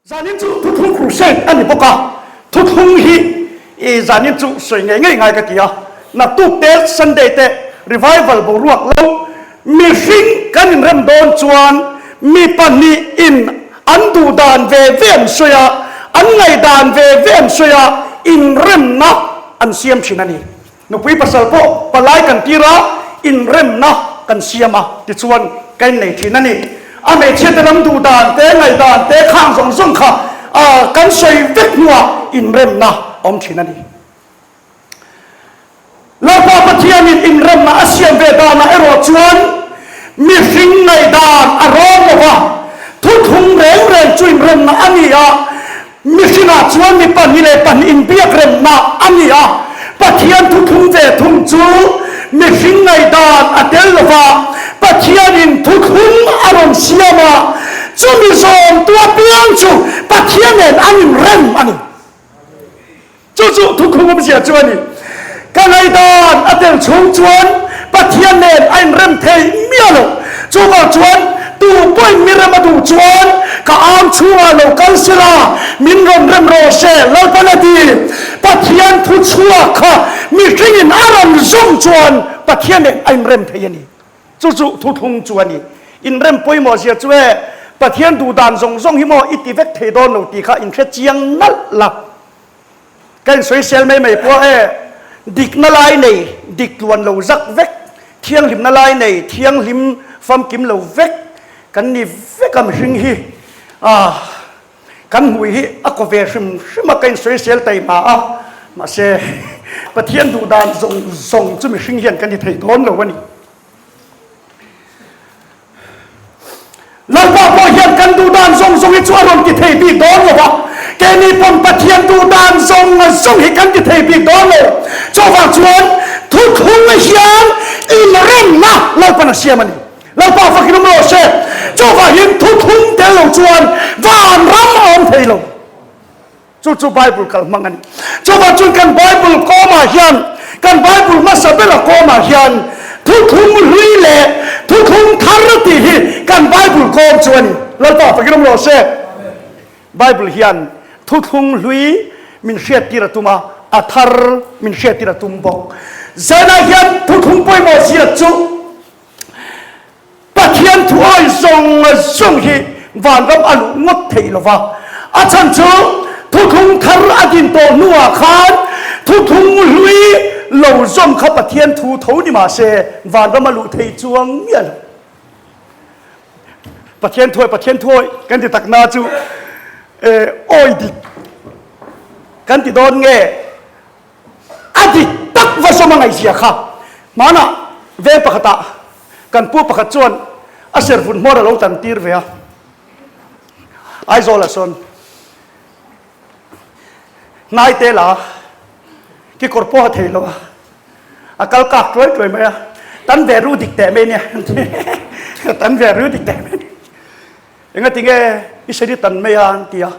Zanin chu thuthlung crusade a ni bawk a, thuthlung hi i zanin chu sawi ngei ngei ngai ka ti a, naktuk te Sunday te revival boruak lo mihring kan inrem dawn chuan mi pahnih in an duh dan ve ve an sawi a, an ngaihdan ve ve an sawi a, inremna an siam thin a ni. Nupui pasal pawh palai kan tir a, inremna kan siam a, tichuan ka innei thin a ni. A hmeichhiate lam duh dan te, ngaihdan te, khang zawng zawng kha kan sawi vek hnuah inremna a awm thin a ni. Lalpa Pathianin inremna a siam ve danah erawh chuan mihring ngaihdan a rawn lo va, thuthlung reng reng chu inremna a ni a, Mihringah chuan mi pahnih leh pahnih inbiakremna a ni a, Pathian thuthlung ve thung chu mihring ngaihdan a tel lo va, Pathianin thuthlung a rawn siam a, chumi zawmtu apiang chu Pathian nen an inrem a ni. Chu chu thuthlung awmzia chu a ni. Ka ngaihdan a tel chhung chuan Pathian nen a inrem thei miah lo. Chuvang chuan tu pawhin mi rem a duh chuan ka am chhungah lo kal se la, min rawn rem rawh se, Lalpan a ti. Pathian thu chhuak kha mihringin a rawn zawm chuan Pathian nen a inrem thei a ni. Chu chu thuthlung chu a ni. Inrem pawimawh zia chu e, Pathian duh dan zawng zawng hi maw i ti vek thei dawn lo tih kha inhre chiang nalh la. Ka insawisel mai mai pawh e, dikna lai nei dik tluan lo zak vek, thianghlimna lai nei thianghlim famkim lo vek kan ni vek a mihring hi. Ah, kan hmui hi a kaw ve hrim hrim a, ka insawisel taima a, mahse Pathian duh dan zawng zawng chu mihring hian kan ti thei dawn lo a ni. Lalpa pawh hian kan duh dan zawng zawng hi chu a rawn ti thei bik dawn lo va, keini pawn Pathian duh dan zawng zawng hi kan ti thei bik dawn lo. Chuvang chuan thuthlung hian inremna Lalpan a siam a ni. Lalpa fakin awm rawh se. Chuvangin thuthlung tel lo chuan vanram a awm thei lo. Chu chu Bible kal hmang a ni. Chuvang chuan kan Bible kawmah hian, kan Bible hmasa bera kawmah hian thuthlung hlui leh thuthlung thar tih hi kan Bible kawm chu a ni. Lalpa fakin awm rawh se. Bible hian thuthlung hlui min hriattir a tum a, a thar min hriattir a tum bawk. Zanah hian thuthlung pawimawh zia chu Pathian thuawi zawng zawng hi vanram a luh ngawt theih lo va, a chhan chu thuthlung thar a din tawh hnuah khan thuthlung hlui lo zawm kha Pathian thu tho ni mah se vanram a luh theih chuang miah lo. Pathian thuawi Pathian thuawi kan ti takna chu awi dik kan ti dawn nge? A dik tak va sawm a ngaihzia kha hmanah veng pakhatah kan pu pakhat chuan a servun hmawr a lo tan tir ve a, Aizawlah sawn hnai te la kekawr pawh a thei lo a, a kal kak tuai tuai mai a, tan ve ru dik teh mai nia, tan ve ru dik teh mai nia, engatinge i seri tan mai a an ti a,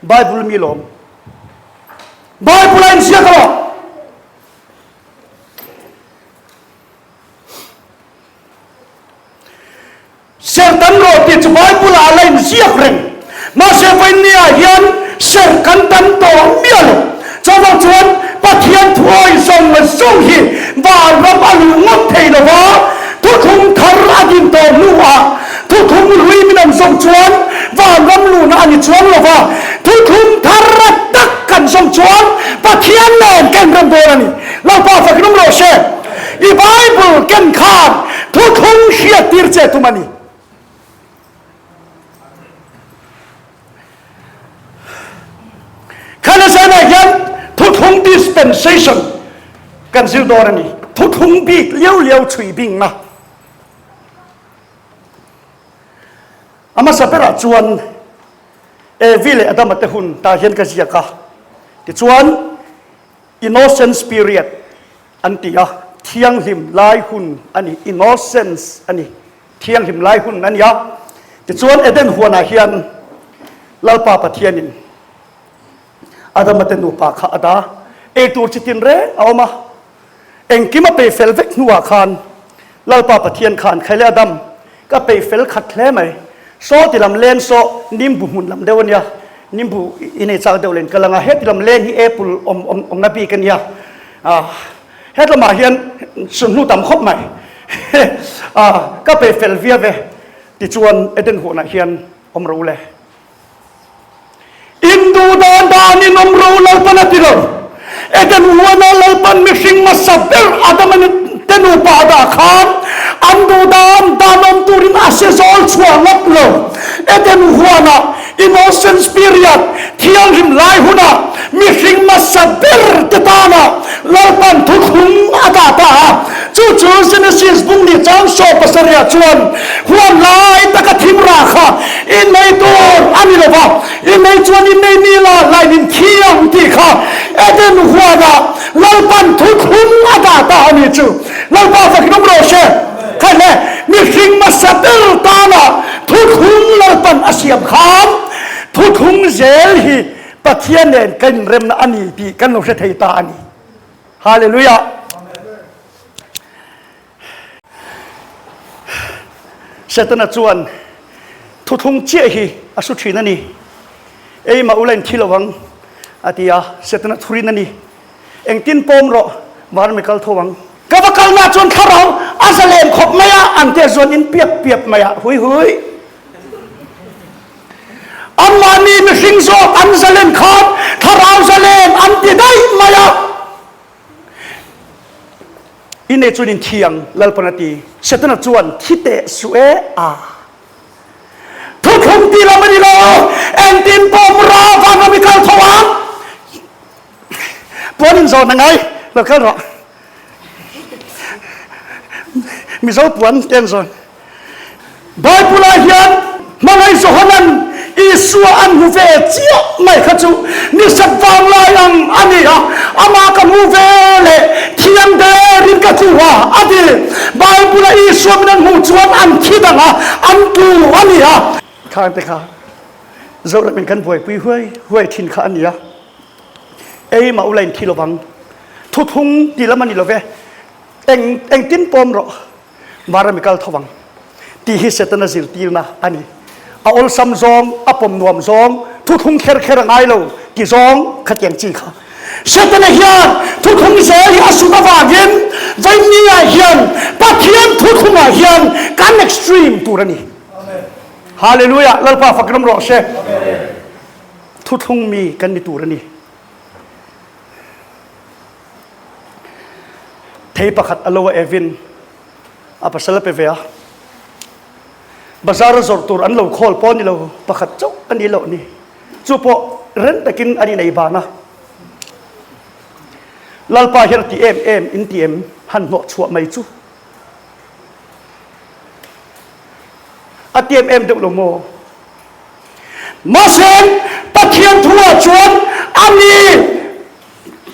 Bible mi lawm. Bible a inziak rawh. Sertan rawh tih chu Bible ah a la inziak reng. Mahse vawiinniah hian ser kan tan tawh miah lo. Chuvang chuan Pathian thuawi zawng zawng hi vanram a luh ngawt thei lo va, thuthlung thar a din tawh hnuah thuthlung hlui min an zawng chuan vanram luhna a ni chuang lo va, thuthlung thar a tak kan zawng chuan Pathian nen ka inrem dawn a ni. Lalpa fakin awm rawh se. I Bible ken khan thuthlung hriattir che tum a ni. Khanazana hian thuthlung dispensation kan zir dawn a ni. Thuthlung bik liau liau chhui bingna. A hmasa berah chuan Evi leh Adama te hun tah hian ka ziak a. Tichuan innocence period an ti a, thianghlim lai hun a ni, innocence a ni, thianghlim lai hun a ni a. Tichuan Eden huanah hian Lalpa Pathianin Adama te nupa kha a dah, eitur chi tin reng a awm a, engkim a peih fel vek hnuah khan Lalpa Pathian khan Khaile Adam, ka peih fel khat hle mai, saw ti lam len saw nimbu hmun lam deuh a nia. Nimbu i nei chak deuh len ka lang a, heti lam leng hi apple awm awm awmna bik a nia. Het lamah hian sulhnu tam khawp mai. Ka pe fel viau e, tichuan Eden huanah hian awm ro le. Induh dan danin awm ro Lalpan a ti lo. Eden huana Lalpan mihring hmasa ber Adama te nupa a dah khan an duh dan dan awm turin a se zawl chhuah ngawt lo. Eden huana innocence period, thianghlim lai hunah mihring hmasa ber te tana Lalpan thuthlung a dah ta a. Chu chu Genesis bung ni chang saw pasarihah chuan huan lai taka thim rah kha innei tur a ni lo va, innei chuan innei mi la lain in thi ang tih kha Eden huanah Lalpan thuthlung a dah ta a ni chu. Lalpa fakin awm rawh se. Kha hle, mihring hmasa ber tana thuthlung Lalpan a siam khan thuthlung zel hi Pathian nen kan inremna a ni tih kan lo hre thei ta a ni. Hallelujah! Setana chuan thuthlung chiah hi a su thin a ni. Eimah ula in thi lo ang a ti a, Setana thurin a ni. Engtin pawm rawh, van mi kal tho ang. Ka va kalna chuan thlarau a zalen khawp mai a, an te zuan in piap piap mai a, hui hui. Anmahni mihring zawk an zalen khan thlarau zalen an ti daih mai a. I nei chuan in thi ang, Lalpan a ti. Setana chuan, Thi teh suh e a. Thuthlung ti lam a ni lo, engtin pawh mura vanram i kal tho ang. Puan in zawn a ngai, lo kal rawh. Mizo puan te an zawn. Bible-ah hian hmangaih Johanan Isua an hmu ve chiah mai kha chu nisat vang lai ang a ni a, amah ka hmu ve leh thiam derin ka tlu a, a ti. Bible-a Isua min an hmuh chuan an thi dang a, an tlu a ni a. Khang te kha Zoramin kan buaipui huai huai thin kha a ni a, ei mah ula in thi lovang, thuthlung ti lam a ni lo ve, eng engtin pawm rawh. Mara mi kal tho vang tih hi Setana zirtirna a ni. A awlsam zawng, a pawm nuam zawng, thuthlung kher kher a ngai lo ti zawng khatiang chi kha. Setana hian thuthlung zel hi a sut avangin vawinia hian Pathian thuthlungah hian kan extreme tur a ni. Hallelujah! Lalpa fak ram rawh se. Thuthlung mi kan ni tur a ni. Thei pakhat a lo a Evin a pasal a pe ve a, bazar a zawrh tur an lo khawl pawh a ni lo, pakhat chauh a ni loh ni. Chu pawh reng takin an inei ban a. Lalpa hian a ti em em in ti em han hnawh chhuah mai chu. A ti em em deuh lo maw? Mahse Pathian thuah chuan a ni.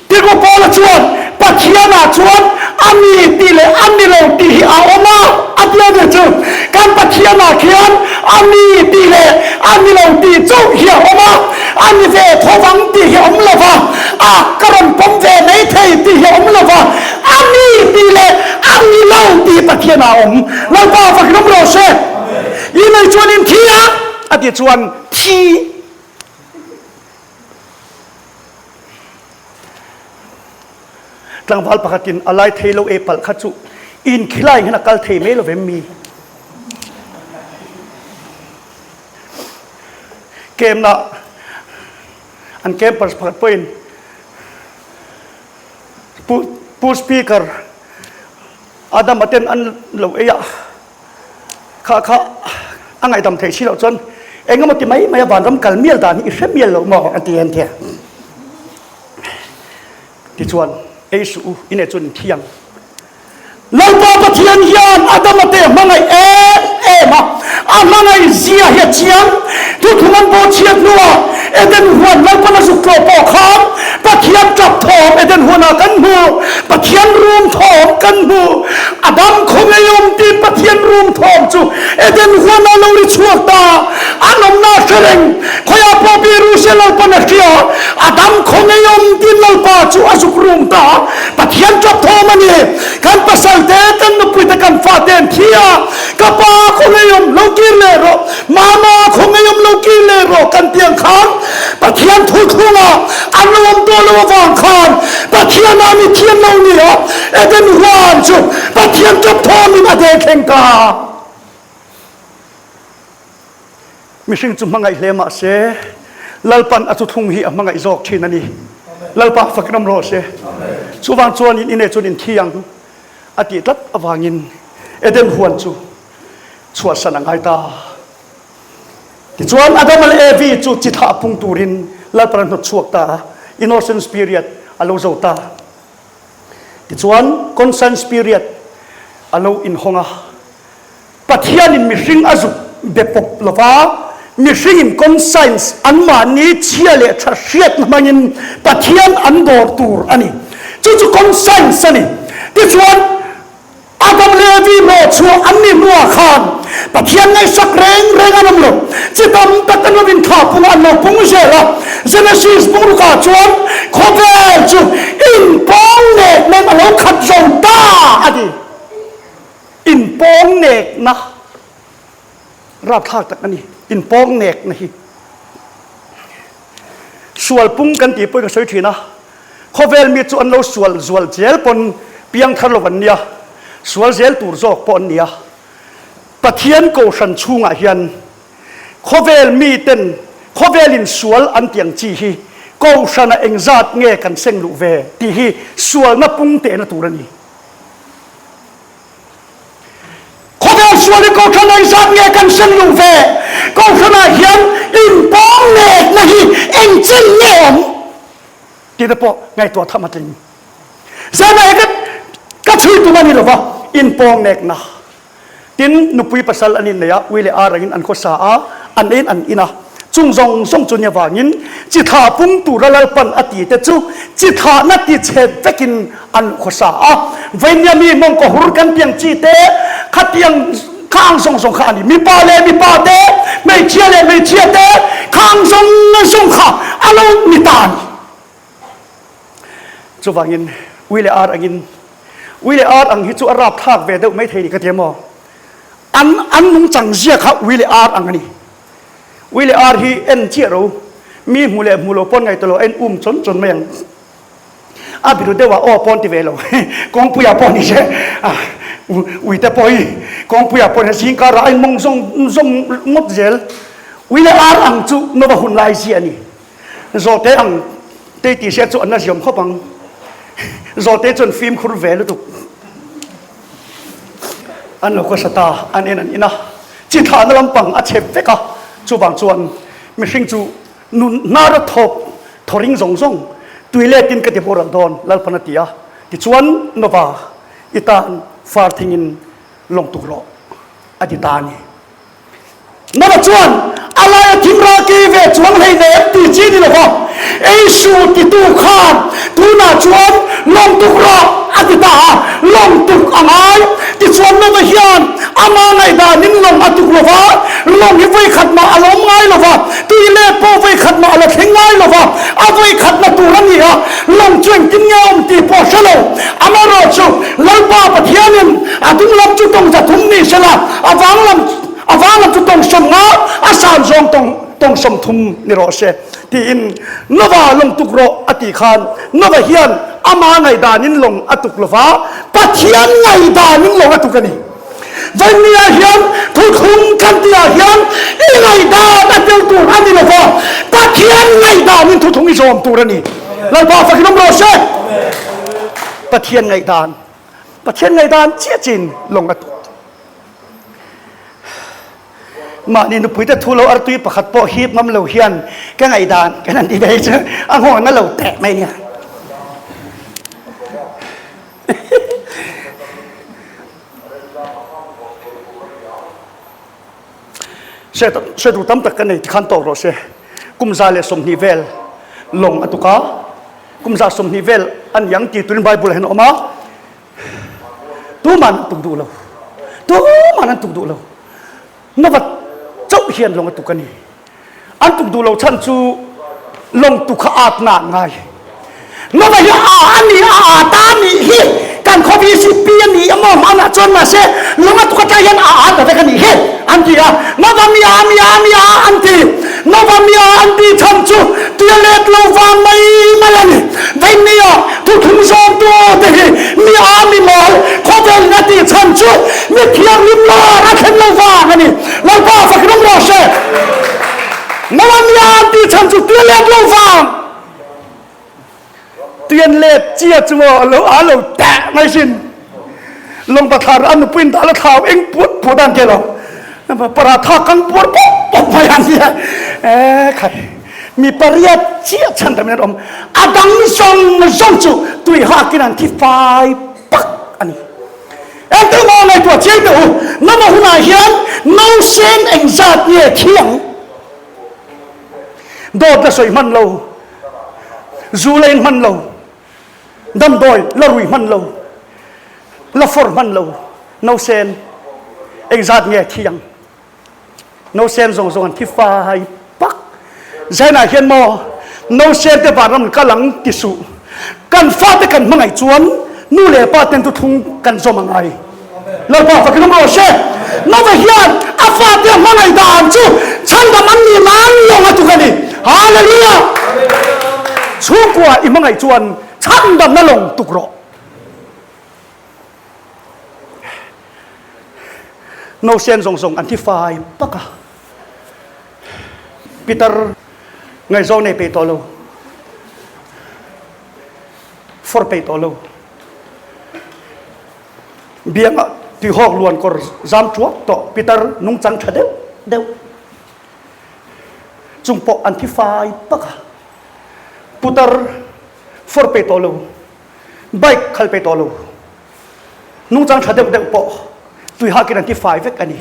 Tirhkoh Paula chuan, Pathianah chuan a ni tih leh a ni lo tih hi a awm a, a ti a nih chu. Kan Pathianah khian a ni tih leh a ni lo tih chauh hi a awm a, a ni ve tho vang tih hi a awm lo va, a ka rawn pawm ve mai thei tih hi a awm lo va, a ni tih leh a ni lo tih hi Pathianah a awm. Lalpa fak hlawm rawh se. I nei chuan in thi a, a tih chuan thi. Tlangval pakhatin a lai thei lo e palh kha chu in khilai hian a kal thei mai lo vem mi? Camp-na an campers pakhat pawhin Pu Pu Speaker Adama ten an lo ei a. Kha kha a ngaihdam theih si loh chuan eng emaw ti mai mai a vanram kal mial dan hi i hre mial lo maw an ti en thia. Tichuan ei suh u i nei chuan in thi ang. Lalpa Pathian hian Adama te hmangaih em em a, a hmangaih zia hi a chiang. Thuthlung an bawhchhiat hnuah Eden huan Lalpan a zuk tlawh pawh khan Pathian tap thawm Eden huanah kan hmu, Pathian rum thawm kan hmu. Adam khawngaih awm tiin Pathian rum thawm chu Eden huanah lo ri chhuak ta. An awmna a hre reng, khawiah pawh biru se Lalpan a hria. Adam khawngaih awm tiin Lalpa chu a zuk rum ta. Pathian tap thawm a ni. Kan pasal te, kan nupui te, kan fate an thi a. Ka pa khawngaih awm lo kir leh rawh. Mama khawngaih awm lo kir leh rawh kan ti ang khan. Pathian thuthlunga an lo awm tawh loh avang khan Pathianah mi thiam lo ni a, Eden huan chu Pathian tap thawmin a deng thleng ta. Mihring chu hmangaih hle mah se, Lalpan a thuthlung hi a hmangaih zawk thin a ni. Lalpa fak ram rawh se. Chuvang chuanin i nei chuan in thi ang a tih tlat avangin Eden huan chu chhuahsan a ngai ta. Tichuan Adama leh Evi chu chi thah pung turin Lalpan a hnawt chhuak ta a, innocence period a lo zo ta. Tichuan conscience period a lo inhawng a. Pathianin mihring a zuk be pawp lo va, mihringin conscience anmahni chhia leh tha hriatna hmangin Pathian an dawr tur a ni. Chu chu conscience a ni. Tichuan, Adam leh Evi hnawhchhuah an nih hnuah khan Pathian ngaihsak reng reng an awm lo. Chi tam tak an lo inthlah pung a, an lo pung zel a. Genesis bungrukah chuan khawvel chu inpawngnekna in a lo khat zo ta a ti. Inpawngnekna rapthlak tak a ni. Inpawngnekna hi sual pung kan tih pawhin ka sawi thin a. Khawvel mi chu an lo sual zual zel pawn piangthar lo an nia, sual zel tur zawk pawh an nia. Pathian kohhran chhungah hian khawvel miten khawvelin sual an tih ang chi hi kohhranah engzat nge kan seng luh ve tih hi sualna pung tehna tur a ni. Khawvel sual hi kohhran engzat nge kan seng luh ve? Kohhranah hian inpawngnekna hi engchen nge awm? Tih te pawh ngaihtuah tham a tling. Zana he ka chhui tum a ni lova, inpawngnekna. Tin, nupui pasal an innei a, ui leh ar angin an khawsa a, an eiin an in a. Chung zawng zawng chu nia vangin chi thah pung tura Lalpan a ti te chu chi thahna ti chhe vekin an khawsa a. Vainia mi mawngkaw hur kan tiang chi te khatiang kha ang zawng zawng kha a ni. Mipa leh mipa te, hmeichhia leh hmeichhia te kha ang zawng zawng kha a lo ni ta a ni. Chuvangin ui leh ar angin ui leh ar ang hi chu a rapthlak ve deuh maithei ni ka ti emaw? An an nungchang zia kha ui leh ar ang a ni. Ui leh ar hi en chiah ro, mi hmu leh hmu lo pawn ngaihtuah lo a en um chawn chawn mai ang. A biru deuh ah aw pawn ti ve lo, kawngpuiah pawh ni se, ui te pawh hi kawngpuiah pawh ni se zingkarah a inmawng zawng zawng ngawt zel. Ui leh ar ang chu nova hun lai zia a ni. Zawhte ang te tih hriat chu an la ziam khawp ang. Zawhte chuan fimkhur ve lutuk. An lo khawsa ta, an en an in a, chi thahna lampang a chep vek a, chuvang chuan mihring chu nun hnara thawk thawring zawng zawng tui letin ka ti boral dawn Lalpan a ti a, tichuan Nova i tan far thingin lawng tuk rawh a ti ta a ni. Nova chuan a laia thim ral kei ve chuang hlei nem tih chi ni lova, ei suh titu khan tunah chuan lawng tuk rawh a ti ta a, lawng tuk a ngai. Tichuan Nova hian ama ngaihdanin lawng a tuk lova, lawng hi vawikhat mah a lawm ngai lova, tui let pawh vawikhat mah a la thleng ngai lova, a vawikhatna tur a ni a, lawng chu engtin nge a awm tih pawh a hre lo. Amaherawhchu Lalpa Pathianin a dung lam chu tawng zathum ni sela, A vang lam a vang lam chu tawng sawmnga a san zawng tawng tawng 30 ni rawh se tiin Nova lawng tuk rawh a tih khan Nova hian ama ngaihdanin lawng a tuk lova Pathian ngaihdanin lawng a tuk a ni. Vawimnia hian thuthlung kan tihah hian i ngaihdan a tel tur a ni lova Pathian ngaihdanin thuthlung i zawm tur a ni. Lalpa fakin awm rawh se. Pathian ngaihdan Pathian ngaihdan chiah chin lawng a tuk. Mahni nupuite thu lo artui pakhat pawh hip ngam lo hian ka ngaihdan kan han ti ve chu a nghawng na lo teh mai nia. Hre tur tam tak ka nei tikhan tawk rawh se. Kum 120 vel lawng a tuk a, kum 120 vel a ni ang ti turin Bible ah hian a awm a. Tuman an tuk duh lo. Tuman an tuk duh lo. Nova chauh hian lawng a tuk a ni. An tuk duh lo chhan chu lawng tuk kha at na an ngai. Nova hi a a ni a a ta nih hi kan khaw VCP a ni emaw hmanah chuan mahse lawng a tuk atang hian a a ta vek a nih hi an ti a. Nova mi a mi a mi a an ti. Nova mi a an tih chhan chu tui. lo vang mai mai a ni. Veinnia thuthlung zawmtu te hi mi a mi mawl khawvelin a tih chhan chu mi thianghlim lar a thlen lo vang a ni. Lalpa fakin awm rawh se. Noa mi a an tih chhan chu tui a let lo vang. Tui an let chia chu maw lo a lo teh mai sin. Lawng bathlar a nupuiin dah la thlau eng puat puat an ke lo. Paratha kang puar pawp pawp mai an nia. E khai. Mi pariat chiah chhan tamin an awm. A dang zawng zawng chu tui hakin an thi fai pak a ni. Engtin maw ngaihtuah chiang teh u. Nova hunah hian nausen engzat nge thi ang? Dawt la sawi hman lo, zu la in hman lo, damdawi la rui hman lo, la fawr hman lo, nausen engzat nge thi ang? Nausen zawng zawng an thi fai pak. Zainah hian maw nausen te vanram kal ang ti suh. Kan fate kan hmangaih chuan nu leh pa ten thuthlung kan zawm a ngai. Lalpa fakin awm rawh se. Nova hian a fate a hmangaih dan chu chhandam an nih nan lawng a tuk a ni. Hallelujah! Chhungkua i hmangaih chuan chhandamna lawng tuk rawh. Nausen zawng zawng an thi fai pak a. Peter ngaihzawng nei peih tawh lo. Fawr peih tawh lo. Biangah tuihawk luan kawr zam thuak tawh Peter nungchang tha deuh deuh chung pawh an thi fai pak a. Putar fawr peih tawh lo. Bike khal pe tawh lo. Nungchang tha deuh deuh pawh tui hakin an ti fai vek a ni.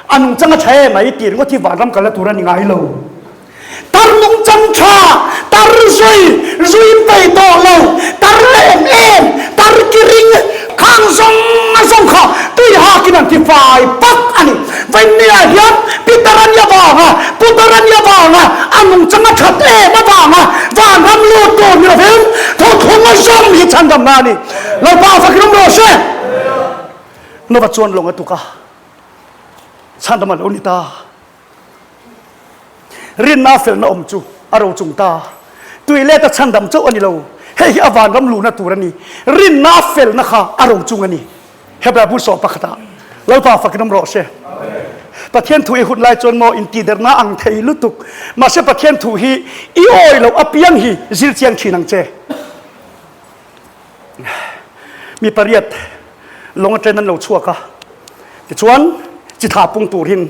A nungchang a tha em mai tih ringawt hi vanram kalna tur a ni ngai lo. Tar nungchang tha, tar zui, zui peih tawh lo, tar em em, tar ki ring, khang zawng a zawng kha tui hakin an ti fai pak a ni. Vawinia hian Peter a nia vanga, Putar a nia vanga, a nungchang a that em avanga vanram lut tur ni lovin thuthlung a zawm hi chhandamna a ni. Lalpa fakin awm rawh se. Nova chuan lawng a tuk a, chhandam a lo ni ta. Rinna felna awm chu a rochung ta. Tui let a chhandam chauh a ni lo. Hei hi a vanram luhna tur a ni. Rinna felna kha a rochung a ni. Hebrai bu sawm pakhatah Lalpa fakin awm rawh se. Pathian thu i hun lai chuan maw intihderna ang thei lutuk. Mahse Pathian thu hi i awi loh apiang hi zir chiang thin ang che. Mi pariat lawng aṭen an lo chhuak a, tichuan chi thla pung turin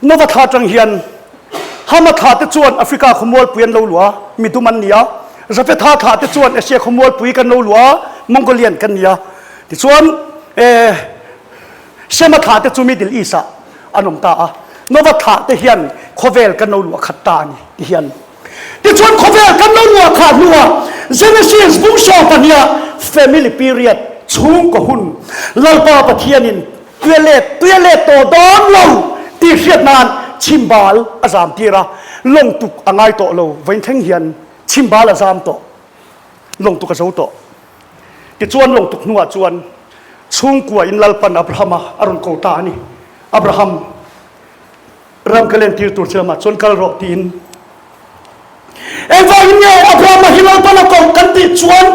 Nova thla aṭang hian Hama thla te chuan Africa khawmualpui an lo luah a, midum an ni a, Jafetha thla te chuan Asia khawmualpui kan lo luah a, Mongolian kan ni a, tichuan Sema thla te chu Middle East ah an awm ta a, Nova thla te hian khawvel kan lo luah khat ta a ni ti hian. Tichuan khawvel kan lo luah khah hnuah Genesis bung 12ah family period chhungkaw hun Lalpa Pathianin tuia let tuia let tawh dawn lo tih hriat nan chhimbal a zam tir a, lawngtuk a ngai tawh lo vawiin thleng hian chhimbal a zam tawh lawngtuk a zo tawh. Tichuan lawngtuk hnuah chuan chhungkua in Lalpan Abrahama a rawn ko ta a ni. Abraham. Ram ka lentir tur che lamah chuan kal rawh tiin. Engvangin nge Abrahama hi Lalpan a koh kan tih chuan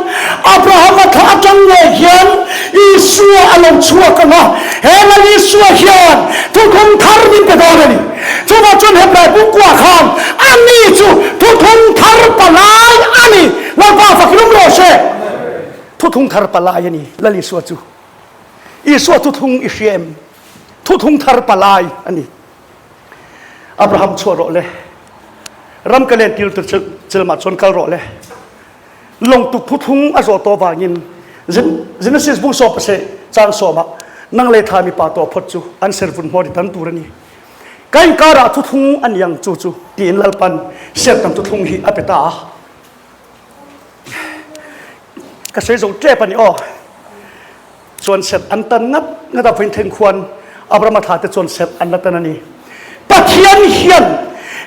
Abrahama thla atang ngei hian Isua a lo chhuak ang a, he Lal Isua hian thuthlung thar min pe dawn a ni. Chuvang chuan Hebrai bungkua khan ani chu thuthlung thar palai a ni. Lalpa fakin awm rawh se. Thuthlung thar palai a ni Lal Isua chu. Isua thuthlung i hria em? Thuthlung thar palai a ni. Abraham chhuah rawh le. Ram ka len tir tur chilmah chuan kal rawh le. Lawngtuk thuthlung a zawh tawh vangin Genesis bung sawm paseh chang sawmah nang le tha mipa tawh phawt chu an servun hmawr i tan tur a ni. Ka inkarah thuthlung a ni ang chu chu tiin Lalpan sertam thuthlung hi a pe ta a. Ka sawi zo tep a ni aw. Chuan serh an tan ngat ngat a vawiin thleng khuan Abrahama thla te chuan serh an la tan a ni. Pathian hian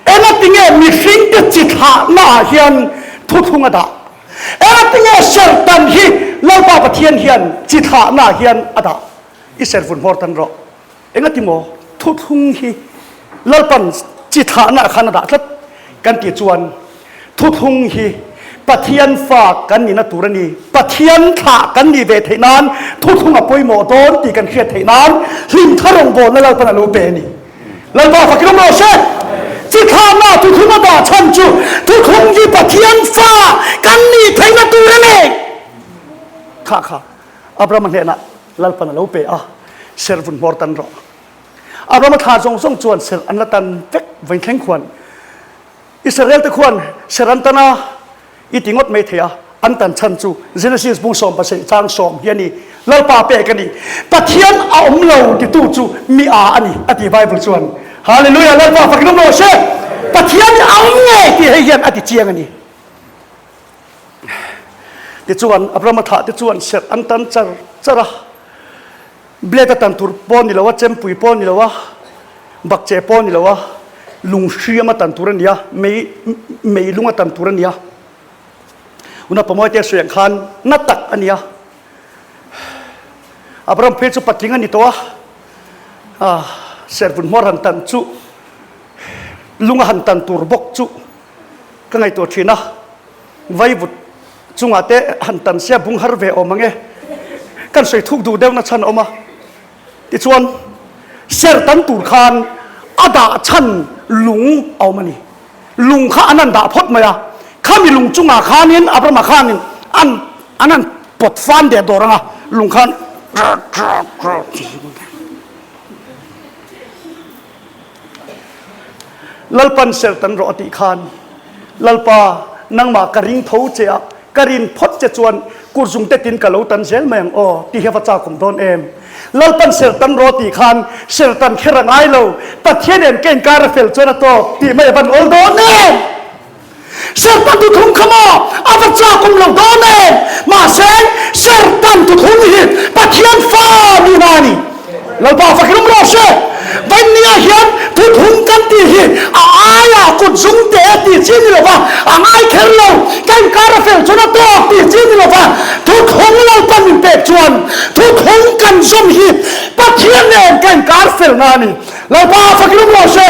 engatinge mihringte chi thlahna ah hian thuthlung a dah? Engatinge serh tan hi Lalpa Pathian hian chi thlahna ah hian a dah? I serh vun hmawr tan rawh. Engati maw thuthlung hi Lalpan chi thlahna ah khan a dah tlat kan tih chuan. Thuthlung hi Pathian fa kan nihna tur a ni. Pathian thlah kan nih ve theih nan thuthlung a pawimawh dawn tih kan hriat theih nan hlimthar rawngbawlna Lalpan a lo pe a ni. Lalpa fakin awm rawh se! Chithlakna thuthlung a dah chhan chu thuthlung hi Pathian fa kan nih theihna tur a ni. Kha kha Abrahama hnenah Lalpan a lo pe a, servun hmawr tan rawh. Abrahama thla zawng zawng chuan serh an la tan vek vain thleng khuan Israel te khuan serh an tan a, i ti ngawt mai thei a, an tan chhan chu Genesis bung 17 chang sawm hi a ni, Lalpa pek a ni, Pathian a awm lo titu chu mi a a ni a ti Bible chuan. Hallelujah Lalpa fakin awm rawh se! Pathian hi a awm ngei tih hei hian a ti chiang a ni. Tichuan Abrahama thlah te chuan serh an tan char char a. Blade a tan tur pawh ni lo a, chempui pawh ni lo a, bakcheh pawh ni lo a, lung hriam a tan tur a ni a, mei mei lung a tan tur a ni a. Una pamawi te sawi ang khan na tak a ni a. Abraham phei chu patling a ni tawh a, ah servun hmawr han tan chu lung a han tan tur bawk chu ka ngaihtuah thin a. Vaivut chungah te han tan sia bung har ve awm ang e. Kan sawi thuk duh deuhna chhan a awm a. Tichuan, ser tan tur khan a dah chhan lung a awm a ni. Lung kha an han dah phawt mai a. Khami lung chungah khanin Abrahama khanin an an han pawt fan deh dawr ang a, lung khan Lalpan sertan rawh a tih khan, Lalpa, nangmah ka ring tho che a, ka rin phawt che chuan kurzung te tin ka lo tan zel mai ang aw, tih hi a va chakawm dawn em? Lalpan sertan rawh a tih khan, sertan kher a ngai lo, Pathian en ka inkar a fel chuan a tawk tih mai a van awl dawn em? Sertan tuthum kha maw a va chak awm lo dawn em? Mahse, Sertan tuthum hi Pathian fa nihna a ni. Lalpa fak in awm rawh se. Vainnia hian tuthum kan tih hi a aia kut zung te tih chi ni lova, a ngai kher lo, ka inkar a fel chuan a tawk tih chi ni lova, tuthum Lalpan min pek chuan tuthum kan zawm hi Pathian nen ka inkar felna a ni. Lalpa fak in awm rawh se.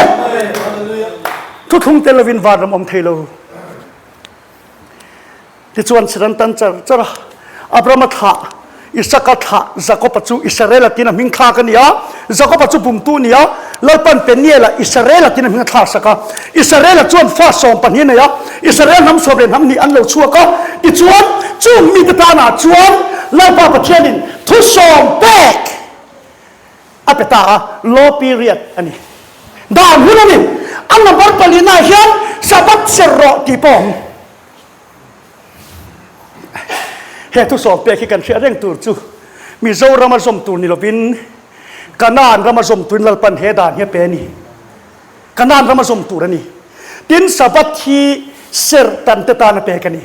Thuthlung tel lovin vanram awm thei lo. Tichuan Siran tan char char a, Abrahama thlah, Isaka thlah, Jakoba chu Israela tiin a hming thlak a ni a, Jakoba chu bumtu a ni a, Lalpan Peniela Israela tiin a hming a thlak sak a. Israela chuan fa 12 a nei a, Israel hnam sawm leh hnam hnih an lo chhuak a, tichuan chung mite tanah chuan Lalpa Pathianin thusawm pek A pe ta a, law period a ni. Dan hun a ni. A number palina hian Sabbath ser rawh tih pawh a awm. He thusawm pek hi kan hriat reng tur chu Mizorama zawm tur ni lovin Kanaan rama zawm turin Lalpan he dan hi a pe a ni. Kanaan rama zawm tur a ni. Tin, Sabbath hi serh tan te tan a pek a ni.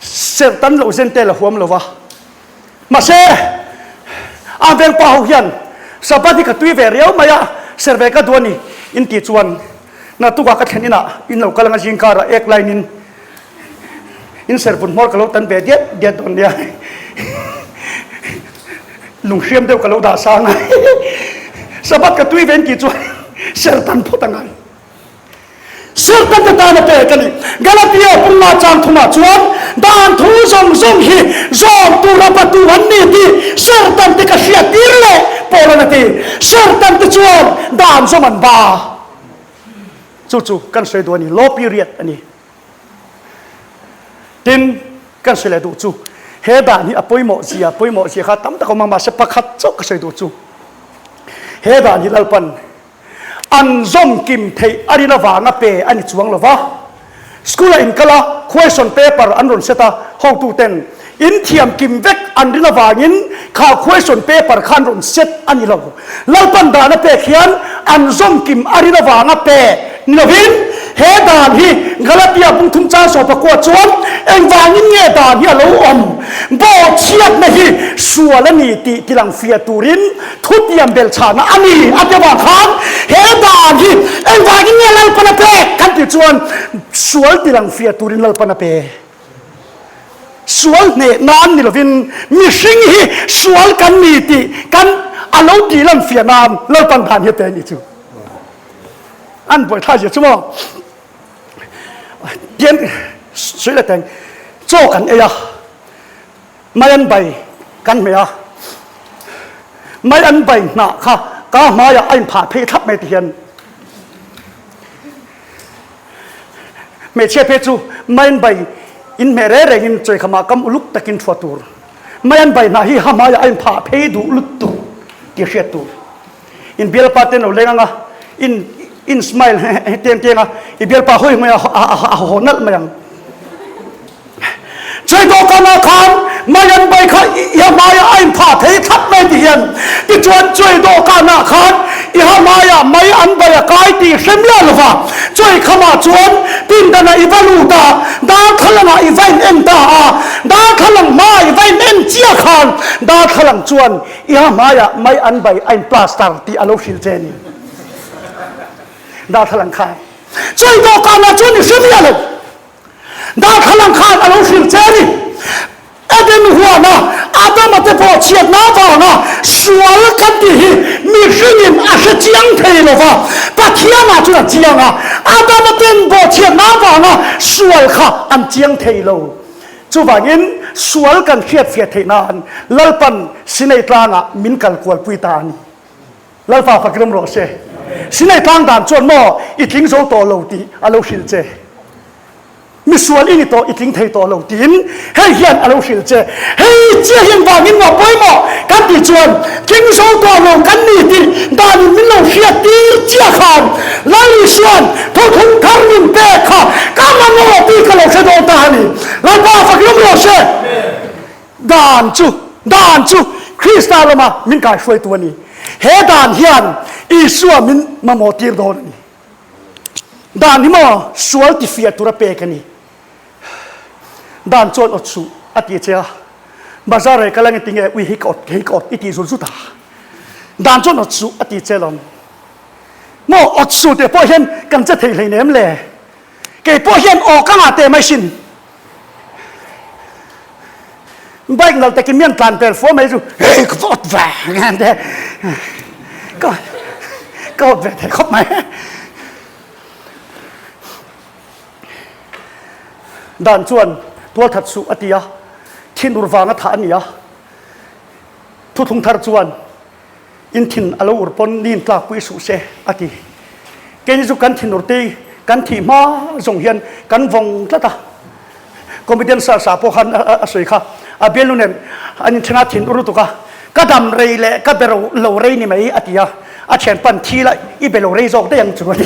Serh tan loh zen te la huam lo va. Mahse, a vengpa ho hian Sabbath hi ka tui ve riau mai a, ser ve ka duh a ni in tih chuan naktukah ka thlen inah in lo kal anga zingkarah ek line in in ser vun hmawr ka lo tan ve diat diat dawn nia. Lunghriam deuh ka lo dah sang a, Sabbath ka tui ve in tih chuan ser tan phawt a ngai. Serpente tana pek a ni. Galatia punga chang thumah chuan dan thu zawng zawng hi zawm tura patu an ni tih serpente ka hriattir leh Paula'n a ti. Serpente chuan dan zawm an ba. Chu chu kan sawi duh a ni, law period a ni. Tin, kan sawi leh duh chu he dan hi a pawimawh zia, pawimawh zia kha tam tak a awm a, mahse pakhat chauh ka sawi duh chu he dan hi Lalpan An zawm kim theih a rin avanga pe a ni chuang lo va. School-ah in kal a, question paper an rawn set a, hotuten in thiam kim vek an rin avangin kha question paper kha an rawn set a ni lo. Lalpan dan a pek hian an zawm kim a rin avanga pe ni lovin he dan hi Galatia bung thum chang sawpakua chuan engvangin nge dan hi a lo awm? Bawhchhiatna hi sual a ni tih tilang fiah turin Thutiam belchhahna a ni a ti avang khan he dan hi engvangin nge Lalpan a pek kan tih chuan sual tilang fiah turin Lalpan a pe. Sual hneh nan ni lovin mihring hi sual kan ni tih kan a lo tih lan fiah nan Lalpan dan hi a pe a nih chu. An buaithlai zia chu maw? Tian sawi leh teng, chaw kan ei a, mai an bai kan hmeh a, mai an bai hnah kha ka hmaiah a inphah phei thlap mai ti hian hmeichhia phei chu mai an bai inhmeh reng rengin chawikhamah kam uluk takin thua tur. Mai an bai hnah hi ha hmaiah a inphah phei duh lutuk tih hriat tur. In bialpa te lo leng anga in in smile teng teng a i bialpa hawi hmai a a haw nalh mai ang. Chei dawhkanah khan mai an bai kha i ha hmaiah a inphah thei thlap mai ti hian tichuan chei dawhkanah khan i ha hmaiah mai an bai a kai tih hre miah lova chei khamah chuan pindanah i va lut a darthlalangah i va in en ta a darthlalang hmaah i va in en chiah khan darthlalang chuan I ha hmaiah mai an bai a in plaster tih a lo hrilh che a ni. Darthlalang khan choi dawhkanah chuan i hre miah lo. Darthlalang khan a lo hrilh che a ni. Eden huana Adama te pawh chhiatna avanga sual kan tih hi mihringin a hre chiang thei lo va, Pathianah chuan a chiang a, Adama ten bawhchhiatna avanga sual kha an chiang thei lo. Chuvangin sual kan hriatfiah theih nan Lalpan Sinai tlangah min kal kualpui ta a ni. Lalpa fak ram rawh se. Sinai tlang dan chuan maw i tling zo tawh lo tih a lo hrilh che. Misual i ni tawh i tling thei tawh lo tiin hei hian a lo hrilh che. Hei chiah hian vangin maw pawimawh kan tih chuan tling zo tawh lo kan ni tih danin min lo hriat tir chiah khan Lal Isuan thuthlung thar min pek kha ka mamawh tih ka lo hre dawn ta a ni. Lalpa fak lam rawh se. Dan chu dan chu Krista lama min kaihruaitu a ni. He dan hian Isua min mamawh tir dawn a ni. Dan hi maw sual tifiah tura pek a ni. Dan chuan awt suh a ti che a, bazar rei kal ang i ti nge ui hi ka awt hei ka awt i tih zut zut a. Dan chuan awt suh a ti che lawm. Maw awt suh tih pawh hian kan che thei hleinem le. Kei pawh hian aw ka ngah teh mai sin. Bike nal takin mian tlan pel fua mai chu hei ka va awt ve ngan te. Ka ka awt ve thei khawp mai. Dan chuan tual that suh a ti a, thinur vanga thah a ni a. Thuthlung thar chuan In thin a lo ur pawn ni in tlakpui suh se, a ti. Keini chu kan thinur te kan thih hma zawng hian kan vawng tlat a. Comedian Sir sa pawh khan a sawi kha, a bialnu nen an inthen a, thin ur lutuk a, ka dam rei leh ka be lo rei ni mai, a ti a. A thian pan thi la i be lo rei zawk daih ang chu, a ti.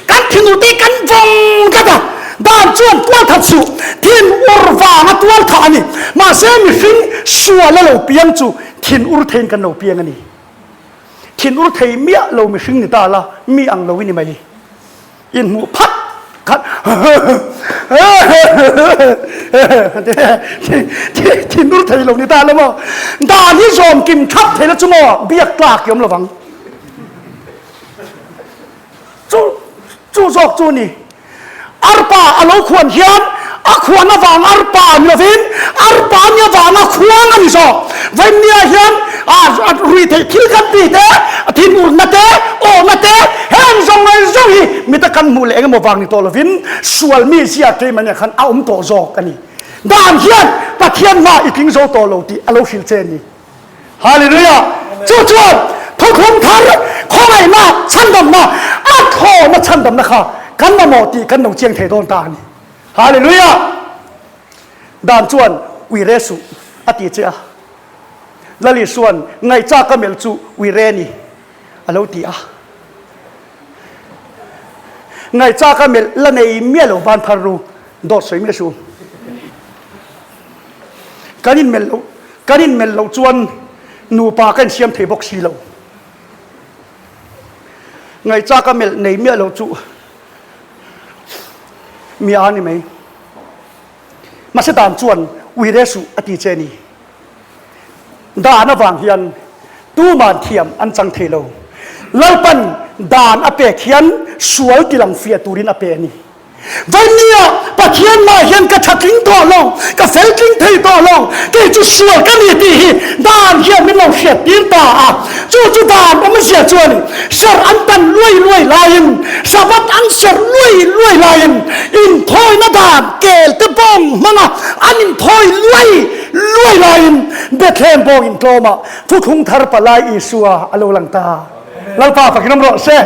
Kan thinur te kan vawng tlat a, dan chuan tual that suh, thin ur vanga tual thah a ni. Mahse mihring sual a lo piang chu Thin ur theiin kan lo piang a ni. Thin ur thei miah lo mihring ni ta la, mi ang lo i ni mai. Inhmuh phat khat thin ur thei lo ni ta la maw? Dan hi zawm kim thap thei la chu maw biak tlak i awm lo vang. Chu chu zawk chu ni. Arpa a lo khuan hian a khuan avang arpa ni lovin arpa ni avanga khuang a ni zawk. Vaimnia hian a rui theih thil kan ti te, a thinurna te, awhna te, heng zawng ngai zawng hi mita kan hmuh leh engemaw vang ni tawh lovin sual mi zia keimahniah khan a awm tawh zawk a ni. Dan hian Pathian hma i tling zo tawh lo tih a lo hrilh che a ni. Hallelujah! Chu chuan thuthlung thar khawngaihna chhandamna a thlawhna chhandamna kha kan mamawh tih kan lo chiang thei dawn ta a ni. Hallelujah! Dan chuan ui re suh a ti che a. Lal Isua'n ngaihchak a melh chu ui re ni a lo ti a. Ngaihchak a melh la nei miah lo van phar ru dawt sawi miah suh. Kan inmelh loh kan inmelh loh chuan nupa ka insiam thei bawk si lo. Ngaihchak a melh nei miah loh chu mi a ni mai. Mahse dan chuan ui re suh a ti che a ni. Dan avang hian tuman thiam an chang thei lo. Lalpan dan a pek hian sual tilang fiah turin a pe a ni. Vawimnia Pathian mah hian ka tha tling tawh lo, ka fel tling thei tawh lo, kei chu sual ka ni tih hi dan hian min lo hriat tir ta a. Chu chu dan awmzia chu a ni. Serh an tan luai luai laiin, Sabbath an serh luai luai laiin, inthawina dan kel te bawng hmanga an inthawi luai luai laiin Bethlehem bawng intlawmah thuthlung thar palai Isua a lo lang ta. Lalpa fakin awm rawh se.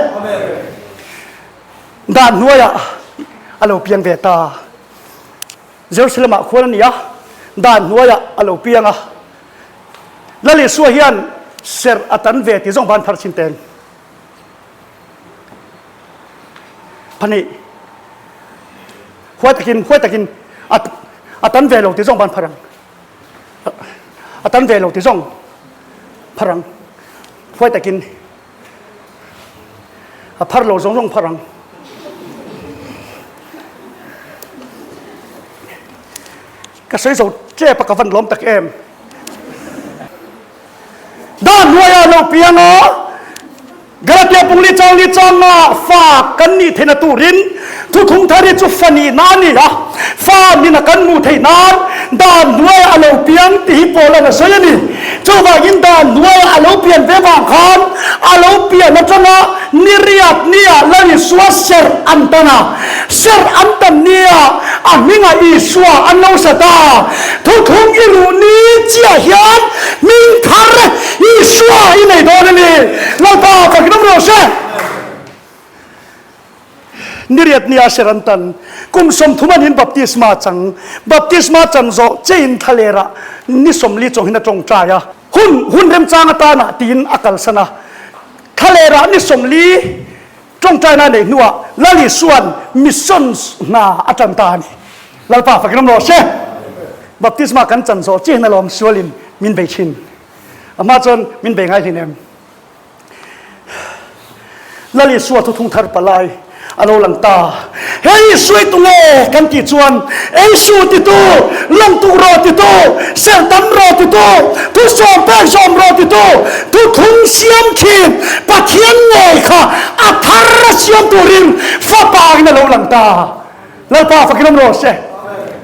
Dan hnuaiah a lo piang ve ta. Jerusalem-ah khuan a ni a, dan hnuaiah a lo piang a. Lal Isua hian serh a tan ve tih zawng van phar chin teng. Phani huai takin huai takin a a tan ve lo tih zawng van phar ang. A tan ve lo tih zawng phar ang. Huai takin A phar lo zawng zawng phar ang. Ka sawi zo tep a ka van lawm tak em. Dan hnuaia lo piang a, Galatia pungli chang li changa fa kan nih theihna turin Thuthung thar hi chu fa nihna a ni a, fa nihna kan hmuh theih nan dan hnuaiah a lo piang tih hi Paula'n a sawi a ni. Chuvangin dan hnuaiah a lo pian ve vang khan a lo pian atanga ni riat niah Lal Isua serh an tan a, serh an tan niah a hmingah Isua an lo sa ta. Thuthung i ruh ni chiah hian hming thar Isua i nei dawn a ni. Lalpa fakin awm rawh se. Niriat nia ser an tan. Kum 30 an in baptisma chang. Baptisma chan zawh chein thlalerah ni 40 chawnghin a tawngtai a. Hun hun remchang atana tiin a kalsan a. Thlalerah ni 40 tawngtaina a neih hnuah Lal Isua'n missions hna a tan ta a ni. Lalpa fakin awm rawh se. Baptisma kan chan zawh chiahin alawm sualin min bei thin. A hma chuan min bei ngai hleinem. Lal Isua thuthung thar palai a lo lang ta. He Isua i tunge kan tih chuan Eisu titu, lawngtuk rawh titu, serhtam rawh titu, thusawm pek zawm rawh titu, thuthung siam thin Pathian ngei kha a thar a siam turin Fapa in a lo lang ta. Lalpa fakin awm rawh se.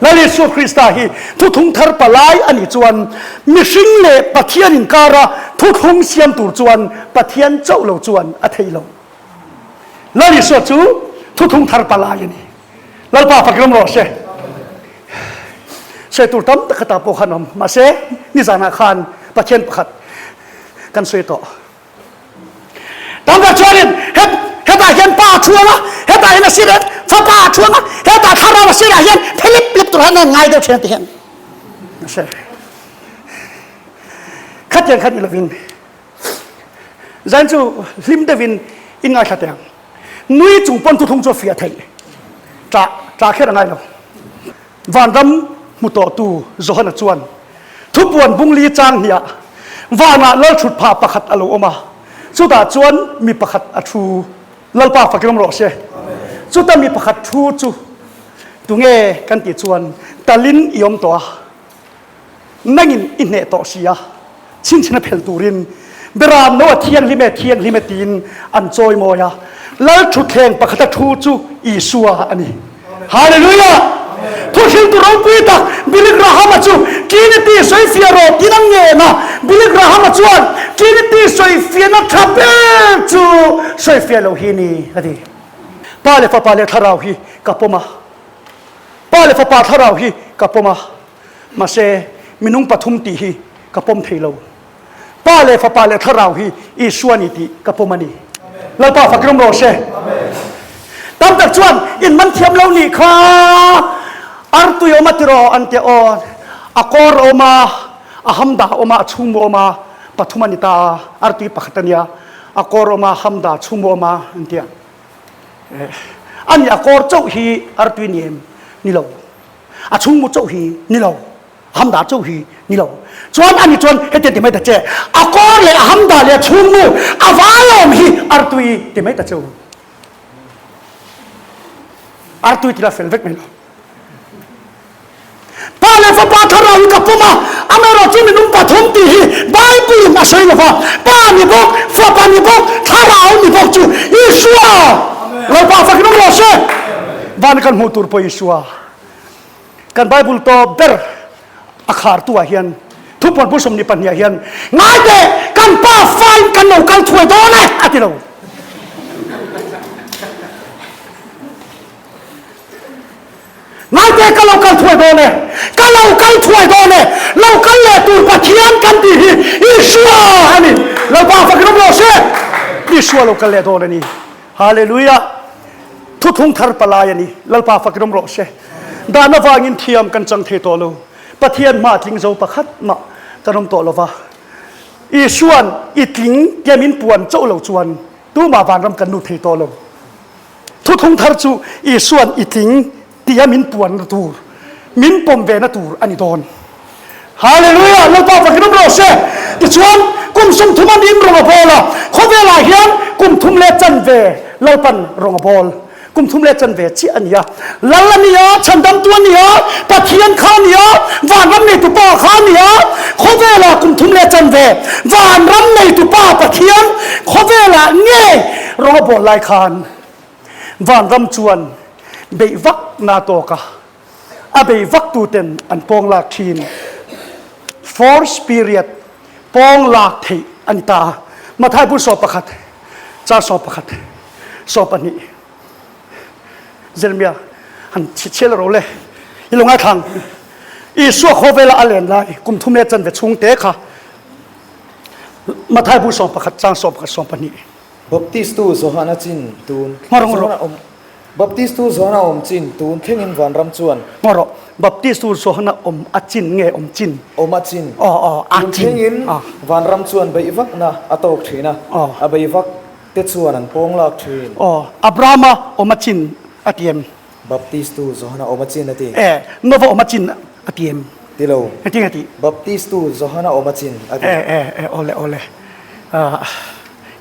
Lal Isua Krista hi thuthlung thar palai a nih chuan mihring leh Pathian inkara thuthlung siam tur chuan Pathian chauh lo chuan a theih lo. Lal Isua chu thuthlung thar palai a ni. Lalpa fakin awm rawh se. Sawi tur tam tak khatah pawh khan awm mahse nizanah khan Pathian pakhat kan sawi tawh. Tamtak chuanin het hetah hian pa a chhuang a, hetah hian a sir a fapa a chhuang a, hetah thlarau a sirah hian phelip lep tur hian a ngai deuh thin ti hian a hre. Khatiang khan ni lovin zan chu hlim deuhin in ngaithla teh ang. Nui chung pawn thuthlung chu a fiah theih. Tah tah kher a ngai lo. Vanram hmu tawhtu Johana chuan thupuan bungli chang hniah vanah lalthutphah pakhat a lo awm a, chutah chuan mi pakhat a thu. Lalpa fakin awm rawh se. Chuta mi pakhat thu chu tunge kan tih chuan talin i awm tawh a. Nangin i hneh tawh si a, chhinchhin a phel turin Beram no a thianghlim e, thianghlim e tiin an chawi mawi a. Lal thutthleng pakhata thu chu Isua a ni. Hallelujah! Thuhriltu ropui tak Billy Graham-a chu Trinity sawifiah rawh tiin a ngen a. Billy Graham-a chuan Trinity sawifiahna tha ber chu sawifiah loh hi ni a ti. Pa leh Fapa leh Thlarau hi ka pawm a. Pa leh Fapa Thlarau hi ka pawm a. Mahse, minung pathum tih hi ka pawm thei lo. Pa leh Fapa leh Thlarau hi Isua ni tih ka pawm a ni. Lalpa fak rawm rawh se. Tam tak chuan in man thiam lo nih kha artui awm a ti rawh an ti aw. A kawr a awm a, a hamda a awm a, a chhungmu a awm a, pathum a ni ta a, artui pakhat a nia, a kawr a awm a, hamda, chhungmu a awm a an ti a. A nih a kawr chauh hi artui ni em? Ni lo. A chhungmu chauh hi ni lo, a hamdar chauh hi ni lo. Chuan ani chuan hetiang ti mai ta che, a kawr leh a hamdar leh a chhungmu a vai awm hi artui ti mai ta che u. Artui tila fel vek mai lo. Pa leh Fapa Thlarau hi ka pawm a, amaherawhchu minung pathum tih hi Bible in a sawi lo va, Pa ni bawk, Fapa ni bawk, Thlarau ni bawk chu Isua Lalpa fakin awm rawh se. Vana kan hmuh tur pawh Isua. Kan Bible tawp ber a khartu ah hian thupuan pu 22 ah hian ngai teh kan pa fain kan lo kal thuai dawn e a ti lo. Ngai teh ka lo kal thuai dawn e, ka lo kal thuai dawn e, lo kal leh tur Pathian kan tih hi Isua a ni. Lalpa fakin awm rawh se. Isua lo kal leh dawn a ni. Hallelujah! Thuthung thar palai a ni. Lalpa fakin awm rawh se. Dan avangin thiam kan chang thei tawh lo. Pathian hma tling zo pakhat mah kan awm tawh lo va. Isua'n i tling tia min puan chauh lo chuan tumah vanram kan lut thei tawh lo. Thuthung thar chu Isua'n i tling tia min puanna tur, min pawm vena tur a ni dawn. Hallelujah! Lalpa fakin awm rawh se! Tichuan, kum 30 a nim rawng a bawl a, khawvelah hian kum thum leh chanve Lalpan rawng a bawl. Kum thum leh chanve chiah a ni a. Lal a ni a, chhandamtu a ni a, Pathian kha a ni a, vanram neitu Pa kha a ni a, khawvelah kum thum leh chanve vanram neitu Pa Pathian khawvelah nge rawng a bawl lai khan Vanram chuan beih vak na tawk a, a bei vak tu ten an pawng lak thin. Force period pawng lak theih a ni ta a. Mathai bul 11, char 11, 12 Jeremia han chhial ro le i lo ngaithlang. Isua khawvela a len lai kum thum leh chanve chhung te kha Mathai bul 11 chang 11, 12. Baptistu Johana chin tun Johana awm Baptistu Johana awm chin tun thlengin vanram chuan. Ngaw rawh, Baptistu Johana awm a chin nge awm chin? Awm a chin. Aw aw a Tun thlengin vanram chuan beih vakna a tawk thin a, a bei vak te chuan an pawng lak thin. Aw, Abrahama awm a chin a ti em? Baptistu Johana awm a chin a ti. E, Nova awm a chin a ti em? Ti lo. Engtin a ti? Baptistu Johana awm a chin a ti. E, e, e, awle, awle. Ah,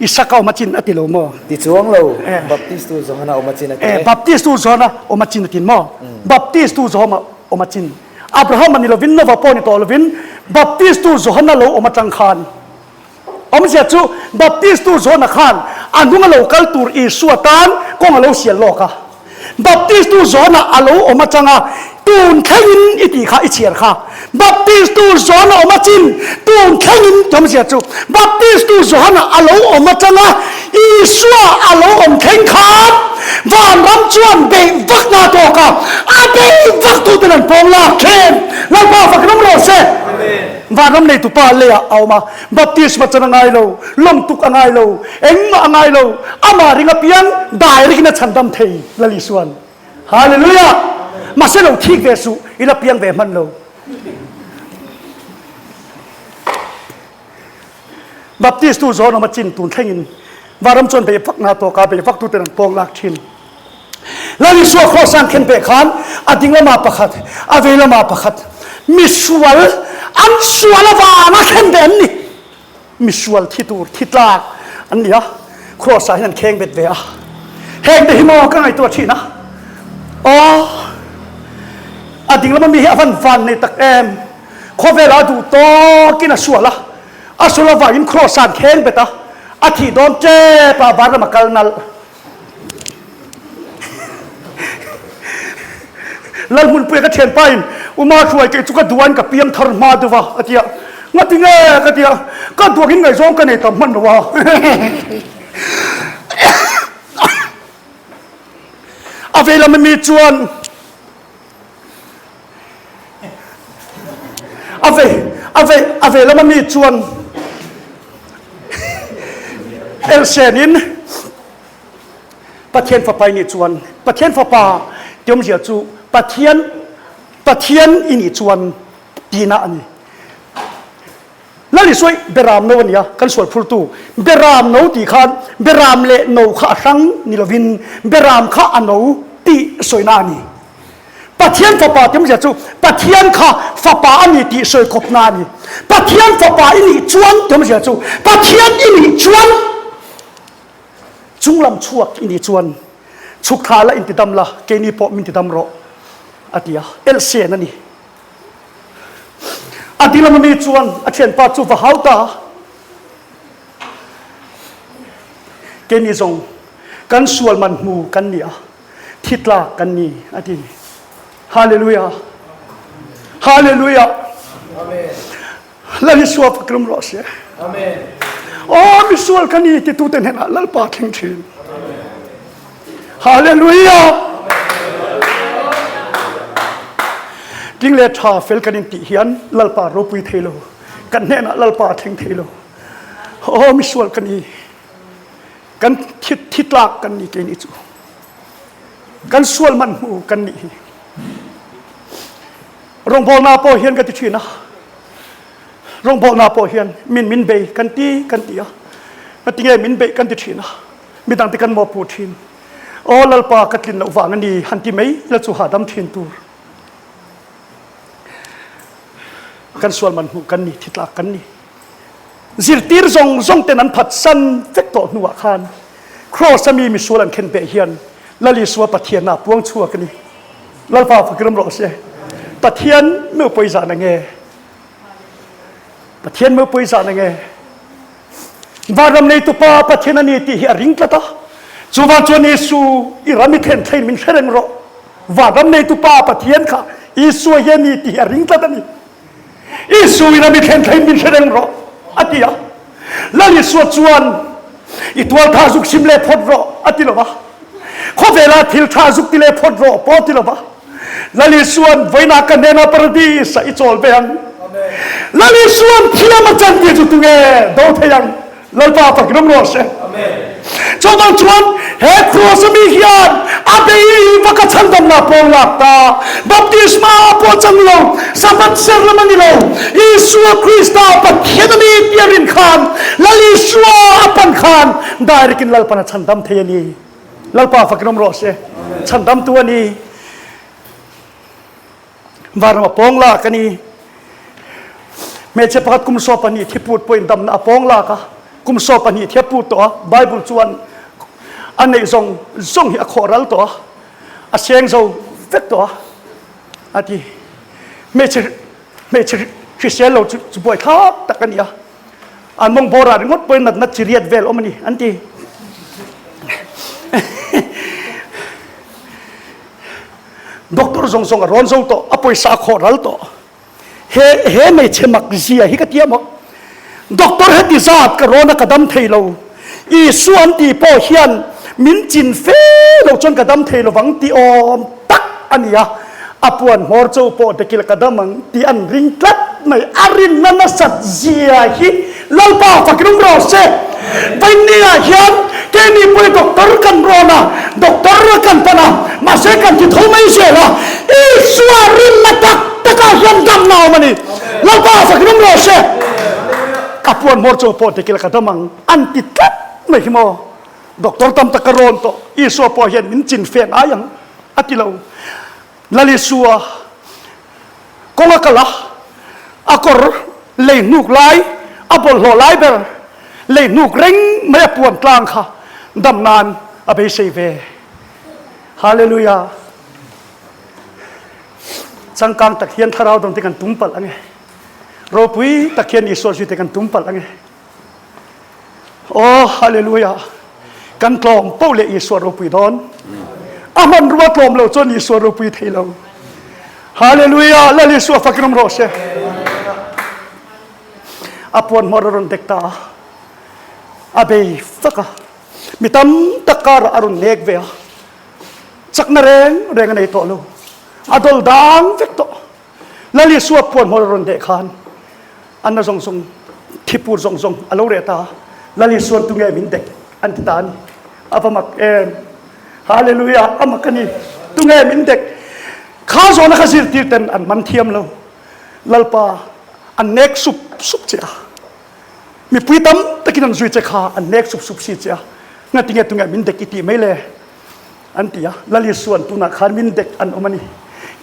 Isaka awm a chin a ti lo maw? Ti chuang lo. Baptistu Johana awm a chin a ti e. E, Baptistu Johana awm a chin a ti maw? Baptistu Johana awm a chin. Abrahama ni lovin, Nova pawh ni tawh lovin, Baptistu Johana lo awm atang khan Awmzia chu Baptistu Johna khan a hnung a lo kal tur Isua tan kawng a lo sial lawk a. Baptistu Johna a lo awm atanga tun thlengin i tih kha i chhiar kha. Baptistu Johna awm achin tun thlengin ti awmzia chu Baptistu Johana a lo awm atanga Isua a lo awm thleng khan vanram chuan beih vak na tawk a, a beih vak tuten an pawng lak thin. Lalpa fak ram rawh se. Vanram neitu pa leiah a awm a, baptisma chan a ngai lo, lawmtuk a ngai lo, engmah a ngai lo, amah ring apiang direct in a chhandam thei Lal Isuan. Hallelujah! Mahse lo thik ve suh, i la piang ve hman lo. Baptist tu zawn awm a chin tun thlengin Vanram chuan bei vak na tawk a, bei vak tuten an pawng lak thin. Lal Isua Kraws an khen peh khan a ding lamah pakhat, a vei lamah pakhat misual an sual avanga khen ve an ni. Misual thi tur thi tlak an ni a, Kraws ah hian an kheng bet ve a. Heng te hi maw ka ngaihtuah thin a, aw a ding lama mi hi a van van nei tak em, khawvelah a duh tawkin a sual a, a sual avangin Kraws ah an kheng bet a, a thih dawn tep a vanram a kal nalh. Lalhmunpuia ka thianpa in Uma hruai kei chu ka duain ka piang thar hma deuh a a ti a, ngati nge ka ti a, ka duakin ngaihzawng ka nei tam hman lo a. A vei lam ami chuan a vei a vei a vei lam ami chuan elsen in Pathian Fapa i nih chuan, Pathian Fapa ti awmzia chu Pathian Pathian i nih chuan tihna a ni. Lal Isua hi Beram no a ni a, kan sual phurtu. Beram no tih khan Beram leh no kha a hrang ni lovin Beram kha a no tih sawina a ni. Pathian Fapa ti awmzia chu Pathian kha Fapa a ni tih sawi kawpna a ni. Pathian Fapa i nih chuan ti awmzia chu Pathian i nih chuan Chunglam chhuak i nih chuan chhuk thla la intidam la, keini pawh min tidam rawh, a ti a. Elhsen a ni. A ti lama mi chuan a thianpa chu va hau ta a. Keini zawng kan sual man hmu kan ni a. Thi tlak kan ni, a ti. Hallelujah! Hallelujah! Amen. Lal Isua fakrum rawh se. Amen. Aw misual ka ni ti tute hnenah Lalpa thleng thin. Hallelujah! Tling le tha fel kan in tih hian Lalpa ropui thei lo. Kan hnenah Lalpa thleng thei lo. Aw misual ka ni. Kan thi thi tlak kan ni ke ni chu. Kan sual man hmu kan nih hi. Rawngbawlna pawh hian ka ti thin a. Rawngbawlna pawh hian min min bei kan ti kan ti a. Ngatinge min beih kan ti thin a. Midang te kan mawhpuh thin. Aw Lalpa ka tlin loh vang a ni han ti mai ila chu hahdam thin tur. Kan sual man hmuh kan ni, thi tlak kan ni. Zirtir zawng zawng ten an phatsan vek tawh hnuah khan Kraws a mi misual an khen beh hian Lal Isua Pathian ah puang chhuak a ni. Lalpa fakiram rawh se. Pathian meuh pawi zah na nge? Pathian meuh pawi zah na nge? Vanram neitupa Pathian a ni tih hi a ring tlat a. Chuvang chuan Isu i ram i thlen thleng min hre reng rawh. Vanram neitupa Pathian kha Isua hi a ni tih hi a ring tlat a ni. Isu i ram i thlen thleng min hre reng rawh a ti a. Lal Isua chuan i tual tha zuk sim leh phawt rawh a ti lo va. Khawvela thil tha zuk ti leh phawt rawh pawh a ti lo va. Lal Isua'n vawiinah ka hnenah paradis ah i chawl ve ang. Lal Isua'n thiam a chan tih chu tunge do thei ang? Lalpa fak ram rawh se. Chuvang chuan he kraws ami hian a bei va ka chhandamna pawng lak ta, baptisma pawh chang lo, Sabbath ser lam a ni lo, Isua Krista Pathian a ni tih a rin khan, Lal Isua a pan khan direct in Lalpan a chhandam thei a ni. Lalpa fak ram rawh se. Chhandamtu a ni. Vanram a pawng lak a ni. Hmeichhe pakhat kum 12 thi put pawhin damna a pawng lak a, kum 12 thi a put tawh a, Bible chuan a neih zawng zawng hi a khawh ral tawh a, a seng zo vek tawh a, a ti. Hmeichhe hmeichhe hrisel lo chu chu buaithlak tak a ni a. An mawng bawrah ringawt pawhin natna chi riat vel awm a ni, an ti. Doctor zawng zawng a rawn zo tawh, a pawisa a khawh ral tawh. He he hmeichhe mak zia hi ka ti a maw? Doctor heti zat ka rawn a ka dam thei lo. Isua an tih pawh hian min chin fe lo chuan ka dam thei lovang tih awm tak a ni a. A puan hmawr cho pawh dekil ka dam ang tih an ring tlat mai. A rinna nasat zia hi Lalpa fak rum rawh se. Vawinia hian keini pawh doctor kan rawn a, doctor kan pan a, mahse kan ti tho mai zel a, Isua rinna tak takah hian damna a awm a ni. Lalpa fak rum rawh se. Ka puan hmawr chu pawh dik ila ka dam ang an ti tlat mai hi maw. Doctor tam tak ka rawn tawh, Isua pawh hian min chin fe ngai ang a ti lo. Lal Isua kawng a kal a, a kawr lei hnuk lai, a bawlhhlawh lai ber lei hnuk reng mai a puan tlang kha dam nan a beisei ve. Hallelujah! Changkang tak hian thlarau dang te kan tum palh ange. Ropui tak hian Isua zui te kan tum palh ange. Aw hallelujah kan tlawm poh leh Isua ropui dawn a hmanrua tlawm lo chuan Isua ropui thei lo hallelujah Lal Isua fakin awm rawh se a puan hmawr a rawn dek ta a a bei fak a mi tam tak karah a rawn nek ve a chakna reng reng a nei tawh lo a dol dang vek tawh Lal Isua puan hmawr a rawn deh khan Anna zawng zawng, thipur zawng zawng a lo reh ta. Lal Isuan tunge min dek an ti ta a ni. A va mak em! Hallelujah! A mak a ni. Tunge min dek? Kha zawhna kha zirtir ten an man thiam lo. Lalpa an nek sup sup che a. Mipui tam takin an zui che kha an nek sup sup si che a. Ngatinge tunge min dek i tih mai le? An ti a. Lal Isuan tunah khan min dek an awm a ni.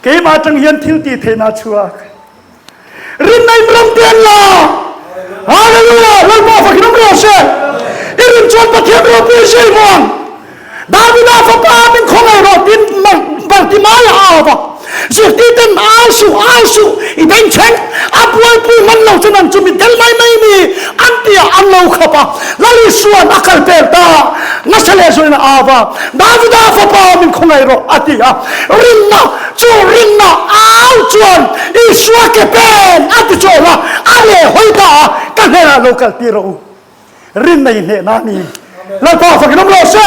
Keimah atang hian thil tih theihna a chhuak. Rinna in ram te an la. Hallelujah! Lalpa fakin awm rawh se. I rin chuan Pathian ropui zui muang. Davida fapa min khawngaih rawh tiin Bartimaia a au va. Zirtirten au suh, au suh, i bengchheng, a buaipui hman lo chu nang chu mitdel mai mai mi an ti a, an lo khap a. Lal Isua'n a kal pel ta, nasa leh zualin a au a, Davida fapa min khawngaih rawh a ti a. Rinna, chu rinna au chuan Isua ke pen a ti chawl a, a leh hawi ta a, ka hnenah lo kal tir rawh u. Rinna i hnehna a ni. Lalpa fakin awm rawh se.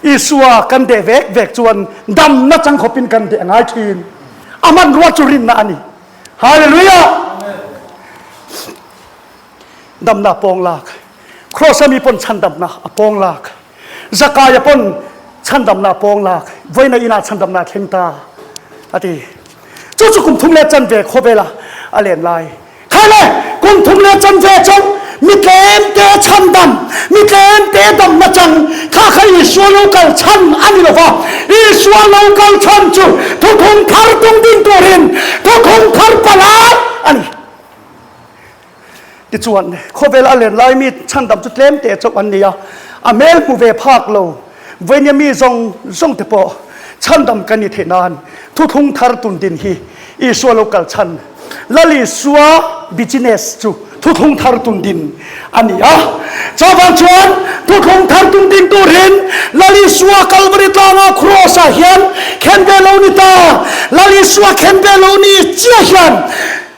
Isua kan deh vek vek chuan damna chang khawpin kan deh a ngai thin. A hmanrua chu rinna a ni. Hallelujah! Damna a pawng lak. Kraws a mi pawn chhandamna a pawng lak. Zakaia pawn chhandamna a pawng lak. Vawiina inah chhandamna a thleng ta a ti. Chu chu kum thum leh chanve khawvela a len lai. Khai le, kum thum leh chanve chauh mi tlemte chhandam, mi tlemte damna chang kha kha Isua lo kal chhan a ni lo va. Isua lo kal chhan chu thuthung thar tung ding turin thuthung thar palai a ni. Tichuan, khawvel a len lai mi chhandam chu tlemte chauh an ni a, a hmel hmu ve phak lo vawinia mi zawng zawng te pawh chhandam kan ni theih nan thuthlung thar tun din hi Isua lo kal chhan Lal Isua business chu thuthlung thar tun din a ni a. Chuvang chuan thuthlung thar tun din turin Lal Isua Kalvari tlanga Kraws ah hian khen ve lo ni ta. Lal Isua khen ve lo ni chiah hian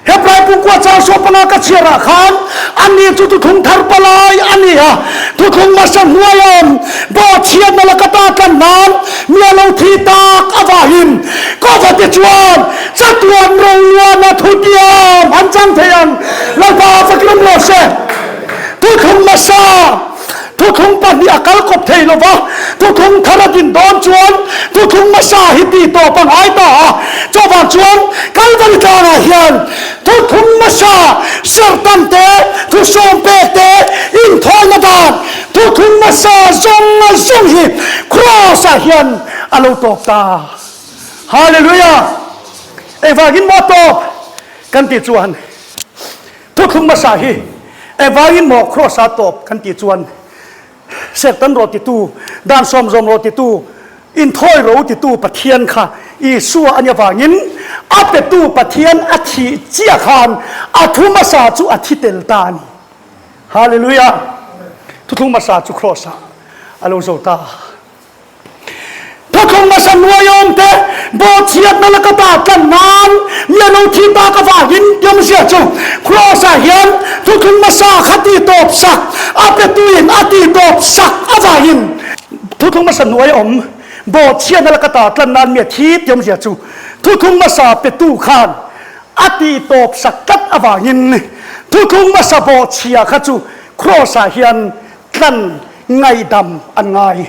Heplai pukua chang sawpanga ka chhiar ah khan ani chu thuthlung thar palai a ni a, thuthlung hmasa hnuai a awm bawhchhiatna laka ta tlan nan mi a lo thi tak avangin kawva te chuan chatuan roluana thutiam an chang thei ang. Lalpa fakin awm rawh se. Thuthlung hmasa Thuthlung pahnih a kal kawp thei lo va, thuthlung thar a din dawn chuan thuthlung hmasa hi ti tawp a ngai ta a. Chuvang chuan Kalvari tlangah hian thuthlung hmasa serhtan te, thusawm pek te, inthawina dan thuthlung hmasa zawng zawng hi Kraws-ah hian a lo tawp ta. Hallelujah! Engvangin maw a tawp kan tih chuan Thuthlung hmasa hi engvangin maw Kraws a tawp kan tih chuan Serhtan rawh titu, dan sawmzawm rawh titu, inthawi ro titu Pathian kha Isua a nih avangin a petu Pathian a thih chiah khan a thu hmasa chu a thi tel ta a ni. Hallelujah! Thuthlung hmasa chu Kraws ah a lo zo ta. Thuthlung hmasa nuaiawm te bawhchhiatna laka ta tlan nan mi a lo thi tak avangin tiawmzia chu Kraws-ah hian thuthlung hmasa kha ti tawp sak a petuin a ti tawp sak avangin thuthlung hmasa nuaiawm bawhchhiatna laka ta tlan nan mi a thi tiawmzia chu thuthlung hmasa petu khan a ti tawp sak tlat avangin thuthlung hmasa bawhchhia kha chu Kraws-ah hian tlan ngaihdam an ngai.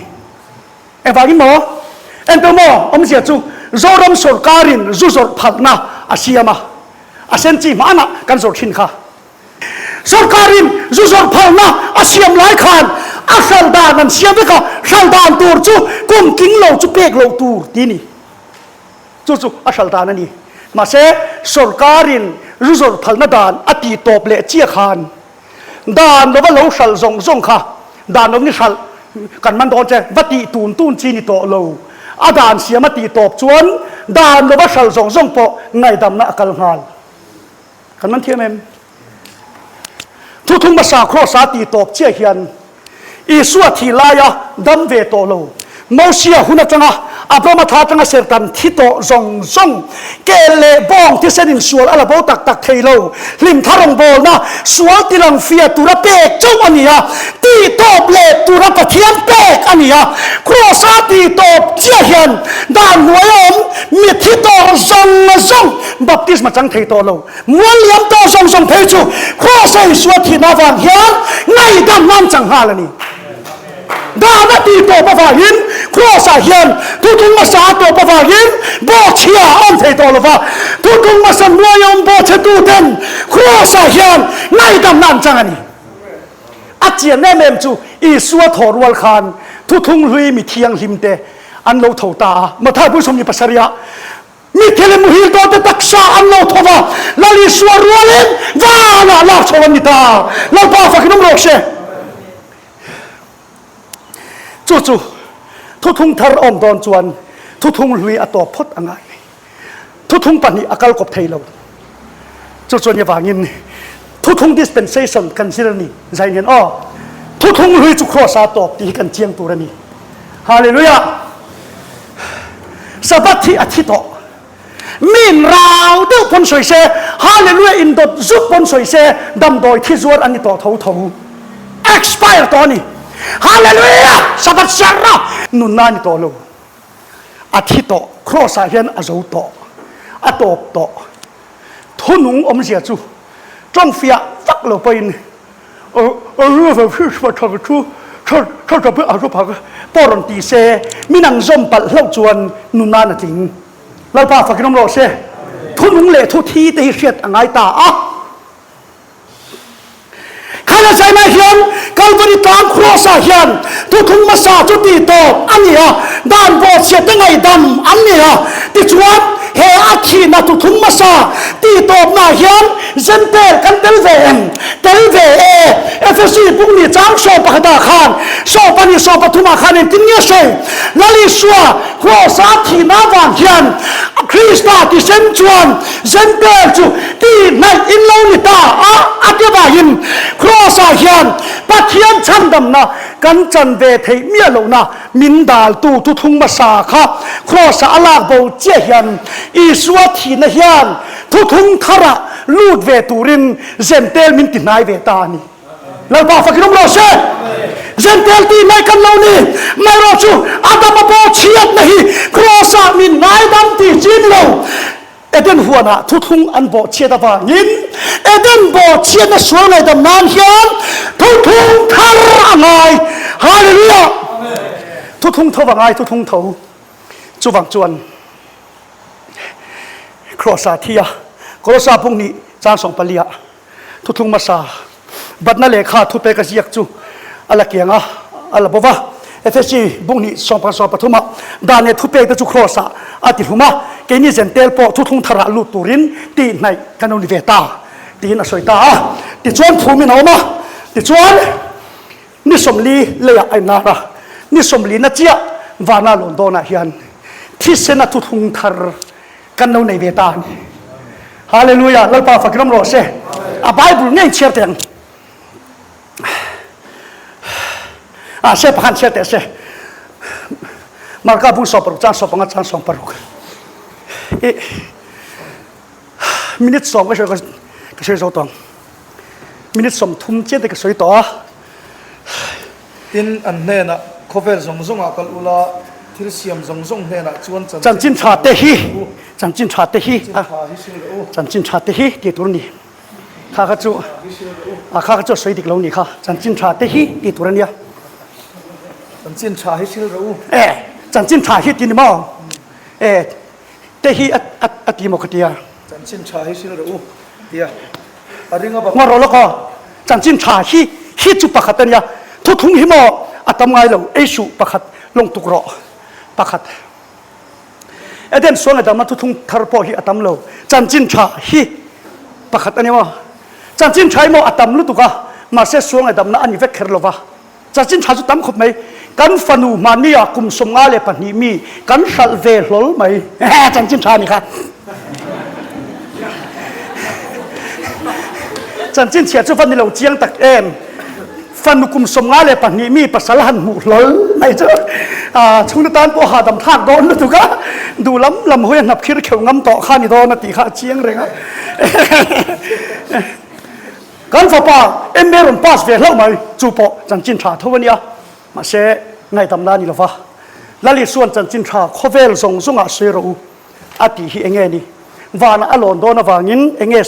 Engvangin maw? Engto maw? Awmzia chu Zoram sawrkarin zu zawrh phalna a siam a, a sen chi hmanah kan zawrh thin kha. Sawrkarin zu zawrh phalna a siam lai khan a hral dan an siam vek a, hral dan tur chu kum tling lo chu pek loh tur ti ni. Chu chu a hral dan a ni. Mahse, sawrkarin zu zawrh phalna dan a tih tawp leh chiah khan Dan lova lo hralh zawng zawng kha dan lo ni hralh kan man dawn che va tih tun tun chi ni tawh lo. A dan siam a tih tawp chuan dan lova hralh zawng zawng pawh ngaihdamna a kal nghal. Kan man thiam em? Thuthlung hmasa Kraws a tih tawp chiah hian Isua thih laia dam ve tawh lo, Mosia hun atanga Abrahama thla atanga serhtan thi tawh zawng zawng, kel leh bawng thisen insual a la bo tak tak thei lo, hlimthla rawngbawlna sual tilang fia tura pek chauh a ni a, tihtawp leh tura Pathian pek a ni a, Kraws-a tihtawp chiah hian dan hnuaia awm mitthi tawh zawng zawng baptisma chang thei tawh lo. Mual liam tawh zawng zawng phei chu Kraws-a Isua thihna avang hian ngaihdam nan chang nghal a ni. Dan a tih tawp avangin Kraws-ah hian thuthlung hmasa a tawp avangin bawhchhia a awm thei tawh lo va, thuthlung hmasa hnuaia awm bawhchhetuten Kraws-ah hian ngaihdamna an chang a ni. A chian em em chu Isua thawh rual khan thuthlung hlui mi thianghlimte an lo tho ta a, Mathai pui 27 ah Mitthil in muhil tawhte taksa an lo tho va, Lal Isua rualin vanah lak chho an ni ta. Lalpa fakin awm rawh se. Chu chu thuthlung thar awm dawn chuan. Thuthung hlui a tawp phawt a ngai. Thuthung pahnih a kal kawp thei lo. Chu chuan avangin thuthung dispensation kan zir a ni. Zai hian aw, thuthung hlui chu kraws a tawp tih hi kan chiang tur a ni. Hallelujah! Sabbath hi a thi tawh. Min rau deuh pawn sawi se, Hallelujah indawt zut pawn sawi se, damdawi thi zuar an ni tawh tho tho. Expire tawh a ni. Hallelujah! Sabbath serh a nunna a ni tawh lo. A thi tawh. Kraws ah hian a zo tawh. A tawp tawh. Thunung awmzia chu tawng fiah vak lo pawhin pawh rawn ti se, min ang zawm palh hlauh chuan nunnan a tling. Lalpa fakin awm rawh se. Thunung leh thu thi te hi hriat a ngai ta a. Khaila China hian Kalvari tlang Kraws ah hian thuthung hmasa chu tih tawp a ni a, dan bawhchhiat te ngaihdam an ni a. Tichuan he a thihna thuthung hmasa tih tawpna ah hian Zentail kan tel ve em? Tel ve e. Efesi pungni chang sawm pakhatah khan sawm pahnih sawm pathumah khan engtin nge sawi? Lal Isua Kraws a thihna avang hian Krista tisen chuan Zentail chu tihhnaih in lo ni ta a, a ti avangin Kraws-ah hian Pathian chhandamna kan chan ve theih miah lohna min daltu thuthung hmasa kha Kraws-ah a lak bo chiah hian Isua thihna hian thuthung tharah lut ve turin Zentail min ti hnai ve ta a ni. Lalpa fakin awm rawh se. Zentail tihhnaih kan lo ni. Amaherawh chu Adama pawh chhiatna hi Kraws-ah min ngaidam tih chin lo. Eden huanah thuthlung an bawhchhiat avangin Eden bawhchhiatna sual ngaihdam nan hian thuthlung thar a ngai. Hallelujah! Thuthlung tho a ngai, thuthlung tho. Chuvang chuan Kraws-ah thi a, Kolosa bung nih chang sawmpali ah Thuthlung hmasa batna lehkha thupek a ziak chu a la kiang a, a la bo va. Efesi bung hnih sawmpakhat sawmpathum ah dan leh thupek te chu kraws ah a ti hlum a, keini Zentel pawh thuthlung thar ah lut turin tihhnaih kan lo ni ve ta tiin a sawi ta a. Tichuan phumin a awm a, tichuan ni sawmli leiah a inlar a, ni sawmli na chiah vana lawn dawnah hian thisena thuthlung thar Kan lo nei ve ta a ni. Hallelujah! Lalpa fak ram rawh se. A Bible ngei chhiar teh ang. A se pakhan chhiar teh se. Marka bung sawm paruk chang sawm panga chang sawm paruk. I minute sawm ka sawi ka sawi zo tawng. Minute sawm thum chian te ka sawi tawh a. Tin, an hnenah, Khawvel zawng zawngah kal ula, thil siam zawng zawng hnenah chuan chanchin tha te hi, chanchin tha te hi, chanchin tha te hi tih tur a ni. Kha kha chu, a kha kha chu a sawi dik lo ni kha, chanchin tha te hi tih tur a nia. Chanchin tha hi hril rawh u. E, chanchin tha hi ti ni maw? E, te hi a ti maw ka tia. Chanchin tha hi hril rawh u tia a ring a bak. Ngaw rawh lawk aw. Chanchin tha hi hi chu pakhat a nia. Thuthung hi maw a tam ngai lo. Ei suh pakhat lawng tuk rawh pakhat. Eden sual ngaidamna thuthung thar pawh hi a tam lo. Chanchin tha hi pakhat a nia maw. Chanchin tha hi maw a tam lutuk a, mahse sual ngaidamna a ni vek kher lo va. Chanchin tha chu tam khawp mai. Kan fanu hmahnia kum 52 mi kan hralh ve hlawl mai. Chanchin tha a ni kha. Chanchin chhia chu va ni lo chiang tak em. Fanu kum 52 mi pasal han hmuh hlawl mai chu chhungte tan pawh hahdam thlak dawn lutuk a. Duh lam lam hawi a hnap khir kheuh ngam tawh kha ni dawn a tih kha a chiang reng a. Kan fapa MA rawn pass ve hlauh mai, chu pawh chanchin tha tho a nia. Mahse, ngaihdamna a ni lova. Lal Isua'n chanchin tha khawvel zawng zawngah sawi rawh u a tih hi enge ni? Vanah a lawn dawn avangin enge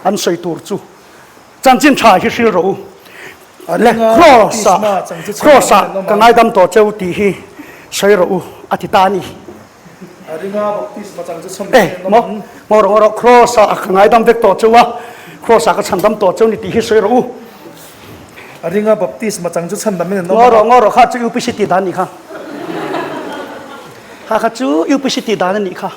an sawi tur chu? Chanchin tha hi hril rawh u. Le Kraws-ah, Kraws-ah ka ngaidam tawh cheu tih hi sawi rawh u a ti ta a ni. Eh, maw, maw rawh rawh, Kraws ah ka ngaidam vek tawh cheu a, Kraws ah ka chhandam tawh cheu ni tih hi sawi rawh u. A ringa baptisma chang chu chhandam in an awm a. Ngaw rawh, ngaw rawh, kha chu UPC tih dan a nih kha. Kha kha chu UPC tih dan a nih kha.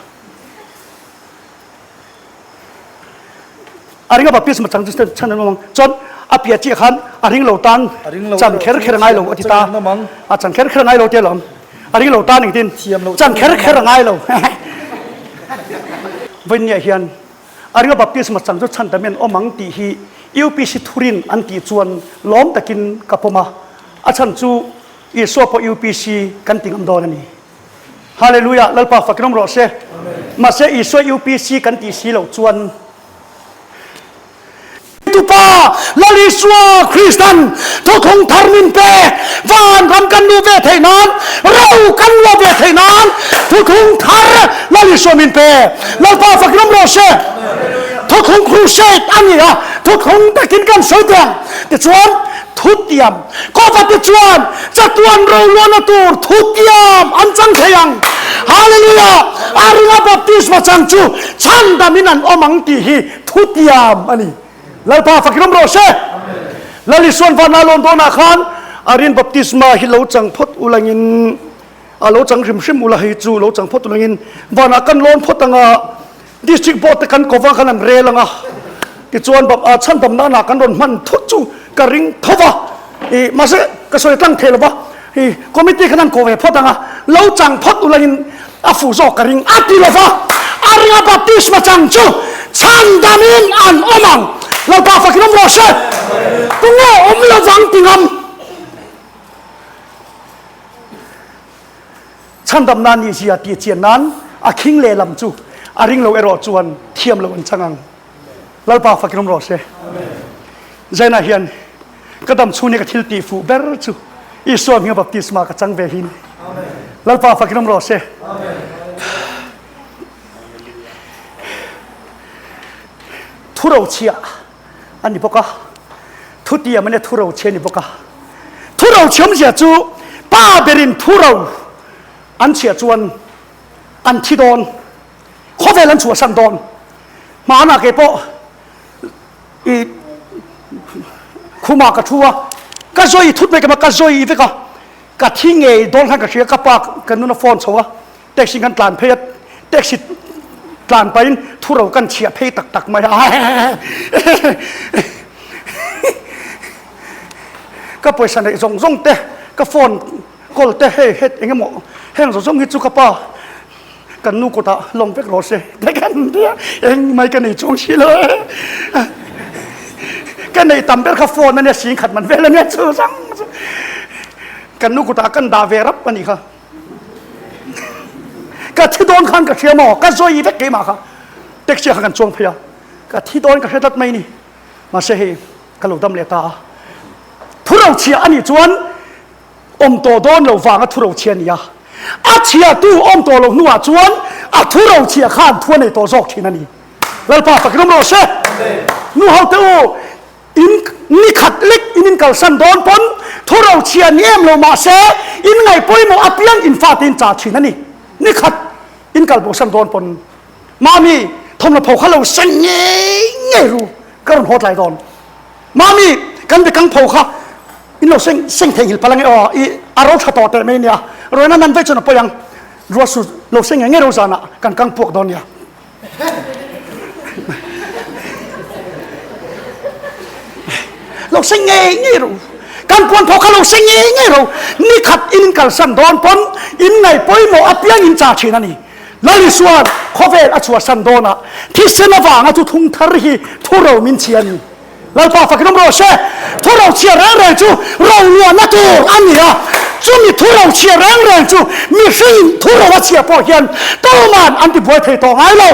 A ringa baptisma chang chu chhandam in an awm ang. Chuan a piah chiah khan a ring lo tan chan kher kher a ngai lo a ti ta. A chan kher kher a ngai lo tia lawm. A ring lo tan engtin? Chan kher kher a ngai lo. Vawinia hian a ringa baptisma chang chu chhandamin awm ang tih hi UPC thurin an tih chuan lawm takin ka pawm a, a chhan chu Isua pawh UPC kan ti ngam dawn a ni. Hallelujah, Lalpa fakin awm rawh se. Mahse Isua UPC kan tih si loh chuan Tupa Lal Isua Kristan thuthlung thar min pek, van ram kan luh ve theih nan, ro kan luah ve theih nan thuthlung thar Lal Isua min pe. Lalpa fak ram rawh se. Thuthlung crusade a ni a, thuthlung takin kan sawi teh ang. Tichuan thutiam Kawpa te chuan chatuan roluana tur thutiam an chang thei ang. Hallelujah! A ringa baptisma chang chu chhandamin an awm ang tih hi Thutiam a ni. Lalpa fakin awm rawh se. Lal Isuan vanah lawn dawnah khan a rin baptisma hi lo chang phawt ulangin a lo chang hrim hrim ula hei chu lo chang phawt ulangin vanah kan lawn phawt anga district board te kan kova khan an rel anga tichuan chhandam nana kan rawn hman thut chu ka ring tho va i mahse ka sawi tlang thei lova i committee khan an ko ve phawt anga lo chang phawt ulangin A fuh zawk ka ring a ti lova, a ringa baptisma chang chu chhandamin an awm ang. Lalpa fakin awm rawh se. Tunge awm lovang ti ngam? Chhandamna nih zia tih chian nan a khing lehlam chu a ring lo erawh chuan thiam lo an chang ang. Lalpa fakin awm rawh se. Zaina hian ka dam chhung hi ka thil tih fuh ber chu Isua hminga baptisma ka chang ve hi ni. Lalpa fakin awm rawh se. Thu ro chhia a ni bawk a, thu tiam a nia thu ro chhia a ni bawk a. Thu ro chhia awmzia chu pa berin thu ro an chhia chuan an thi dawn, khawvel an chhuahsan dawn. Hmanah kei pawh i khumah ka thu a, ka zawi thut mai ka ka zawi vek a, ka thi ngei dawn khan ka hria, ka pa ka nuna phone chho a, taxi kan tlan phei a, taxi tlan pahin thuro kan chhiah phei tak tak mai a, ka pawisa neih zawng zawng te, ka phone call te hei het eng emaw heng zawng zawng hi chu ka pa Kan nu kutah lawng vek rawh se te kan tia eng mai ka nei chuang si lo e. Ka nei tam ber kha phone ania sing khat man vel ania chu sang chu. Kan nu kutah kan dah ve rap anih kha. Ka thi dawn khan ka hria maw ka zawi vek keimah kha. Taxi ah kha kan chuang phei a. Ka thi dawn ka hre tlat mai ni. Mahse hei ka lo dam leh ta a. Thu ro chhia anih chuan Awm tawh dawn lo vanga thu rochhia a ni a, a chhiatu awm tawh lo hnuah chuan a thu rochhia khan thu a nei tawh zawk thin a ni. Lalpa fakin awm rawh se. Nu ho te u, in ni khat lek in in kalsan dawn pawn thu rochhia ni em lo mahse in ngaih pawimawh apiang in fate in chah thin a ni. Ni khat in kal bosan dawn pawn Mami thawmhnaw pho kha lo seng ngei ngei ru ka rawn haw tlai dawn. Mami kan bekang pho kha in lo seng seng thei nghil palh ange aw i a ro tha tawh teh mai nia Roena nan vei chuan a pawi ang ruah su lo seng ngei ngei ro zanah kan kang puak dawn nia. Lo seng ngei ngei ro kan puan pho kha lo seng ngei ngei ro ni khat in in kalsan dawn pawn in ngaih pawimawh apiang in cha thin a ni. Lal Isuan khawvel a chhuahsan dawnah thisen avanga chu thung thar hi thuro min chhia a ni. Lalpa fakin awm rawh se. Thuro chhia reng reng chu roluahna tur a ni a, chumi thuro chhia reng reng chu mihring thuro a chhia pawh hian tuman an tibuai thei tawh ngai lo.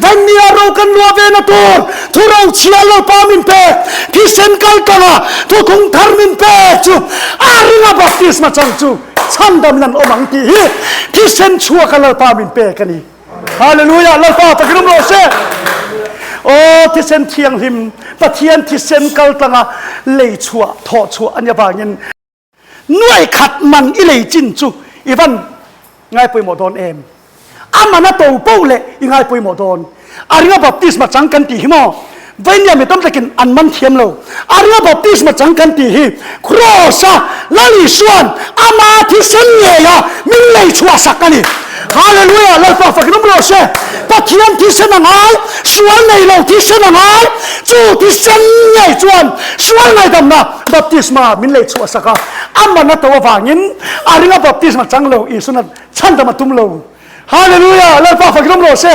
Vania ro kan luah vena tur thuro chhia Lalpa min pek, thisen kaltanga thuthung thar min pek chu a ringa baptisma chang chu Chhandam nan awm ang tih hi thisen chhuaka Lalpa min pek a ni. Hallelujah! Lalpa takin awm rawh se. Aw thisen thianghlim Pathian thisen kaltlanga lei chhuah thawh chhuah a nih avangin nuai khat man i lei chin chu i van ngai pawimawh dawn em? A man a to poh leh i ngai pawimawh dawn. A ringa baptisma chang kan tih hi maw? Vainia mi tam takin an man thiam lo. A ringa baptisma chang kan tih hi Kraws-a Lal Isua'n ama thisen ngeia min lei chhuah sak a ni. Hallelujah! Lalpa fakin awm rawh se. Pathian thisen a ngai, sual nei lo thisen a ngai. Chu thisen ngei chuan sual ngaihdamna baptisma min lei chhuah sak a. A man a to avangin a ring a baptisma chang lo Isuan a chhandam a tum lo. Hallelujah! Lalpa fakin awm rawh se.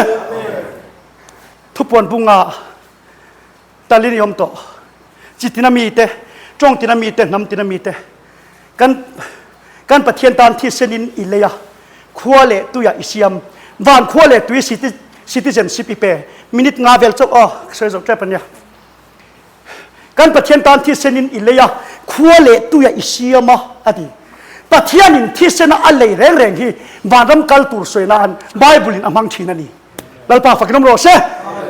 Thupuan bunga talin i awm tawh. Chi tina mite, tawng tina mite, hnam tina mite kan kan Pathian tan thisenin i lei a, khua leh tuiah i siam. Van khua leh tui citizenship i pe. Minute nga vel chauh aw, ka sawi zawh tep a nia. Kan Pathian tan thisenin i lei a, khua leh tuiah i siam a, a ti. Pathianin thisena a lei reng reng hi vanram kal tur sawi nan Bible-in a hmang thin a ni. Lalpa fakin awm rawh se.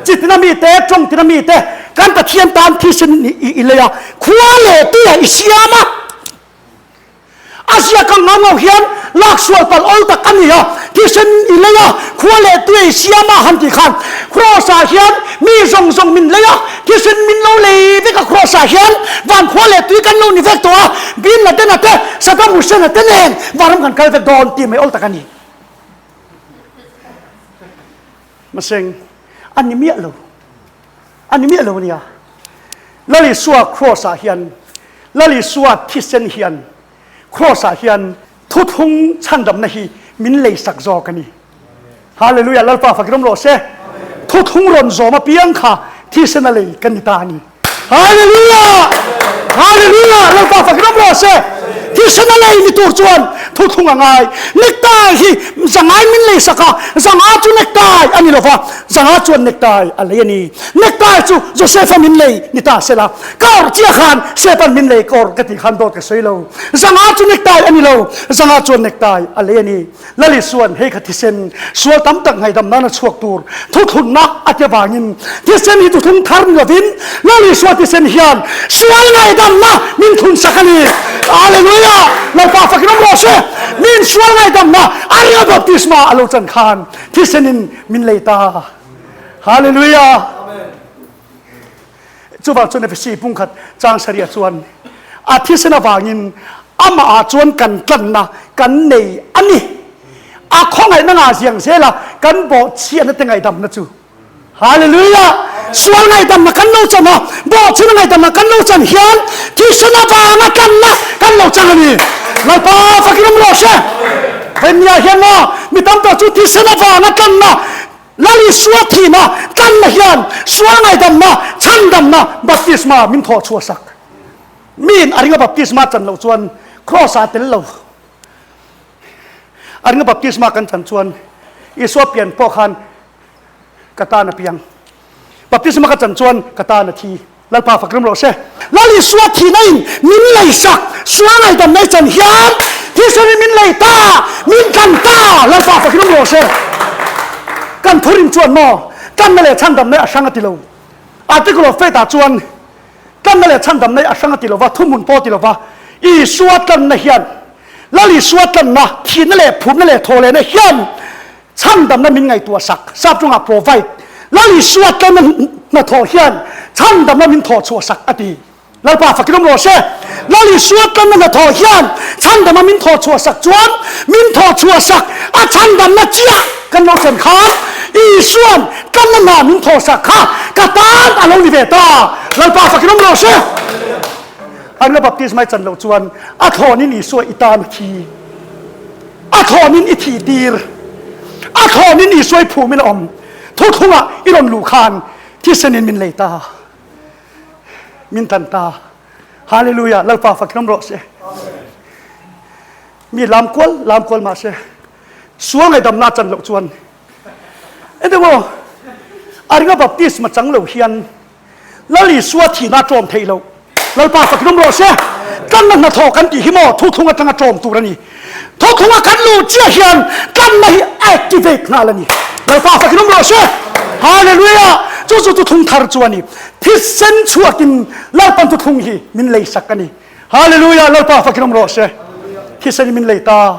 Chitina mite, tawngtina mite, kan Pathian tan thisen i lei a, khua leh tuiah i siam a. A ziak ang ngau ngau hian lak sual palh awl tak a ni a, thisen i lei a, khua leh tuiah i siam a han tih khan Kraws-ah hian mi zawng zawng min lei a, thisen min lo lei vek a Kraws-ah hian van khua leh tui kan lo ni vek tawh a, Bin Laden-a te, Saddam Hussein-a te nen vanram kan kal vek dawn tih mai awl tak a ni. Maseng, a ni miah lo. A ni miah lo a nia. Lal Isua Kraws-ah hian, Lal Isua thisen hian Kraws-ah hian thuthlung chhandamna hi min leisak zawk a ni. Hallelujah, Lalpa fakin awm rawh se. Thuthlung rawn zawm apiang kha thisen a lei kan ni ta a ni. Hallelujah! Hallelujah! Lalpa fakin awm rawh se. Thisen a lei ni tur chuan thuthlung a ngai. Necktie hi zangai min lei sak a, zanga chu necktie a ni lova, zanga chuan necktie a lei a ni. Necktie chu Joseph-a min lei ni ta sela, ka awrh chiah khan Sepan min lei ka awrh ka tih khan dawt ka sawi lo. Zanga chu necktie a ni lo, zanga chuan necktie a lei a ni. Lal Isua'n hei kha thisen sual tam tak ngaihdam nana chhuak tur thuthlunna a ti avangin thisen hi thuthlung thar ni lovin Lal Isua thisen hian sual ngaihdamna min thunsak a ni. Hallelujah! Lalpa fakin awm rawh se. Min sual ngaihdamna a ringa baptisma a lo chan khan thisenin min lei ta. Hallelujah! Chuvang chuan Efesi pungkhat chang sarih chuan a thisen avangin amahah chuan kan tlanna kan nei a ni. A khawngaihna ngah ziang zela kan bawhchhiatna te ngaihdamna chu. Hallelujah! Sual ngaihdamna kan lo chan a, bawhchhiatna ngaihdamna kan lo chan hian thisen avanga tlanna kan lo chang a ni. Lalpa fakin awm rawh se. Hemi ah hian maw mi tam tak chu thisen avanga tlanna Lal Isua thihna tlanna hian sual ngaihdamna, chhandamna, baptisma min thawh chhuah sak. Miin a ringa baptisma chan loh chuan Kraws ah tel lo. A ringa baptisma kan chan chuan Isua pian pawh khan ka tan a piang. Baptisma ka chan chuan ka tan a thi. Lalpa fak ram rawh se. Lal Isua thihna in min lei sak, sual ngaihdam nei chan hian thisen in min lei ta, min tlan ta, Lalpa fak ram rawh se. Kan thurin chuan maw tlanna leh chhandam nei a hrang a ti lo. Article of Faith ah chuan tlanna leh chhandam nei a hrang a ti lova, thuhmun pawh a ti lova, Isua tlanna hian Lal Isua tlanna, thihna leh phurna leh thawhlehna hian Chhandamna min ngaihtuah sak, sap chungah provide, Lal Isua tlawmna hnathawh hian chhandamna min thawh chhuah sak a ti. Lalpa fakin awm rawh se. Lal Isua tlawmna hnathawh hian chhandamna min thawh chhuah sak chuan min thawh chhuah sak a chhandamna chiah kan lo thlen khan Isua'n tlawmna hna min thawh sak kha ka tan a lo ni ve ta. Lalpa fakin awm rawh se. An la baptism ai chan loh chuan a thlawnin Isua i tan a thi. A thlawnin i thih tir. A thlawnin Isua i phumin a awm. Thuthlungah i rawn luh khan thisenin min lei ta. Min tan ta. Hallelujah! Lalpa fak ram rawh se. Mi lam kual lam kual mah se. Sual ngaihdamna chan loh chuan. Ente maw? A ringa baptisma chang lo hian Lal Isua thihna a tlawm theih loh. Lalpa fak rum rawh se. Tlanna hnathawh kan tih hi maw thuthlung atanga tlawm tur a ni. Thuthlunga kan luh chiah hian tlanna hi a activate nghal a ni. Lalpa fak rum rawh se. Hallelujah! Chu chu thuthlung thar chu a ni. Thisen chhuakin Lalpan thuthlung hi min leisak a ni. Hallelujah! Lalpa fak rum rawh se. Thisen in min lei ta.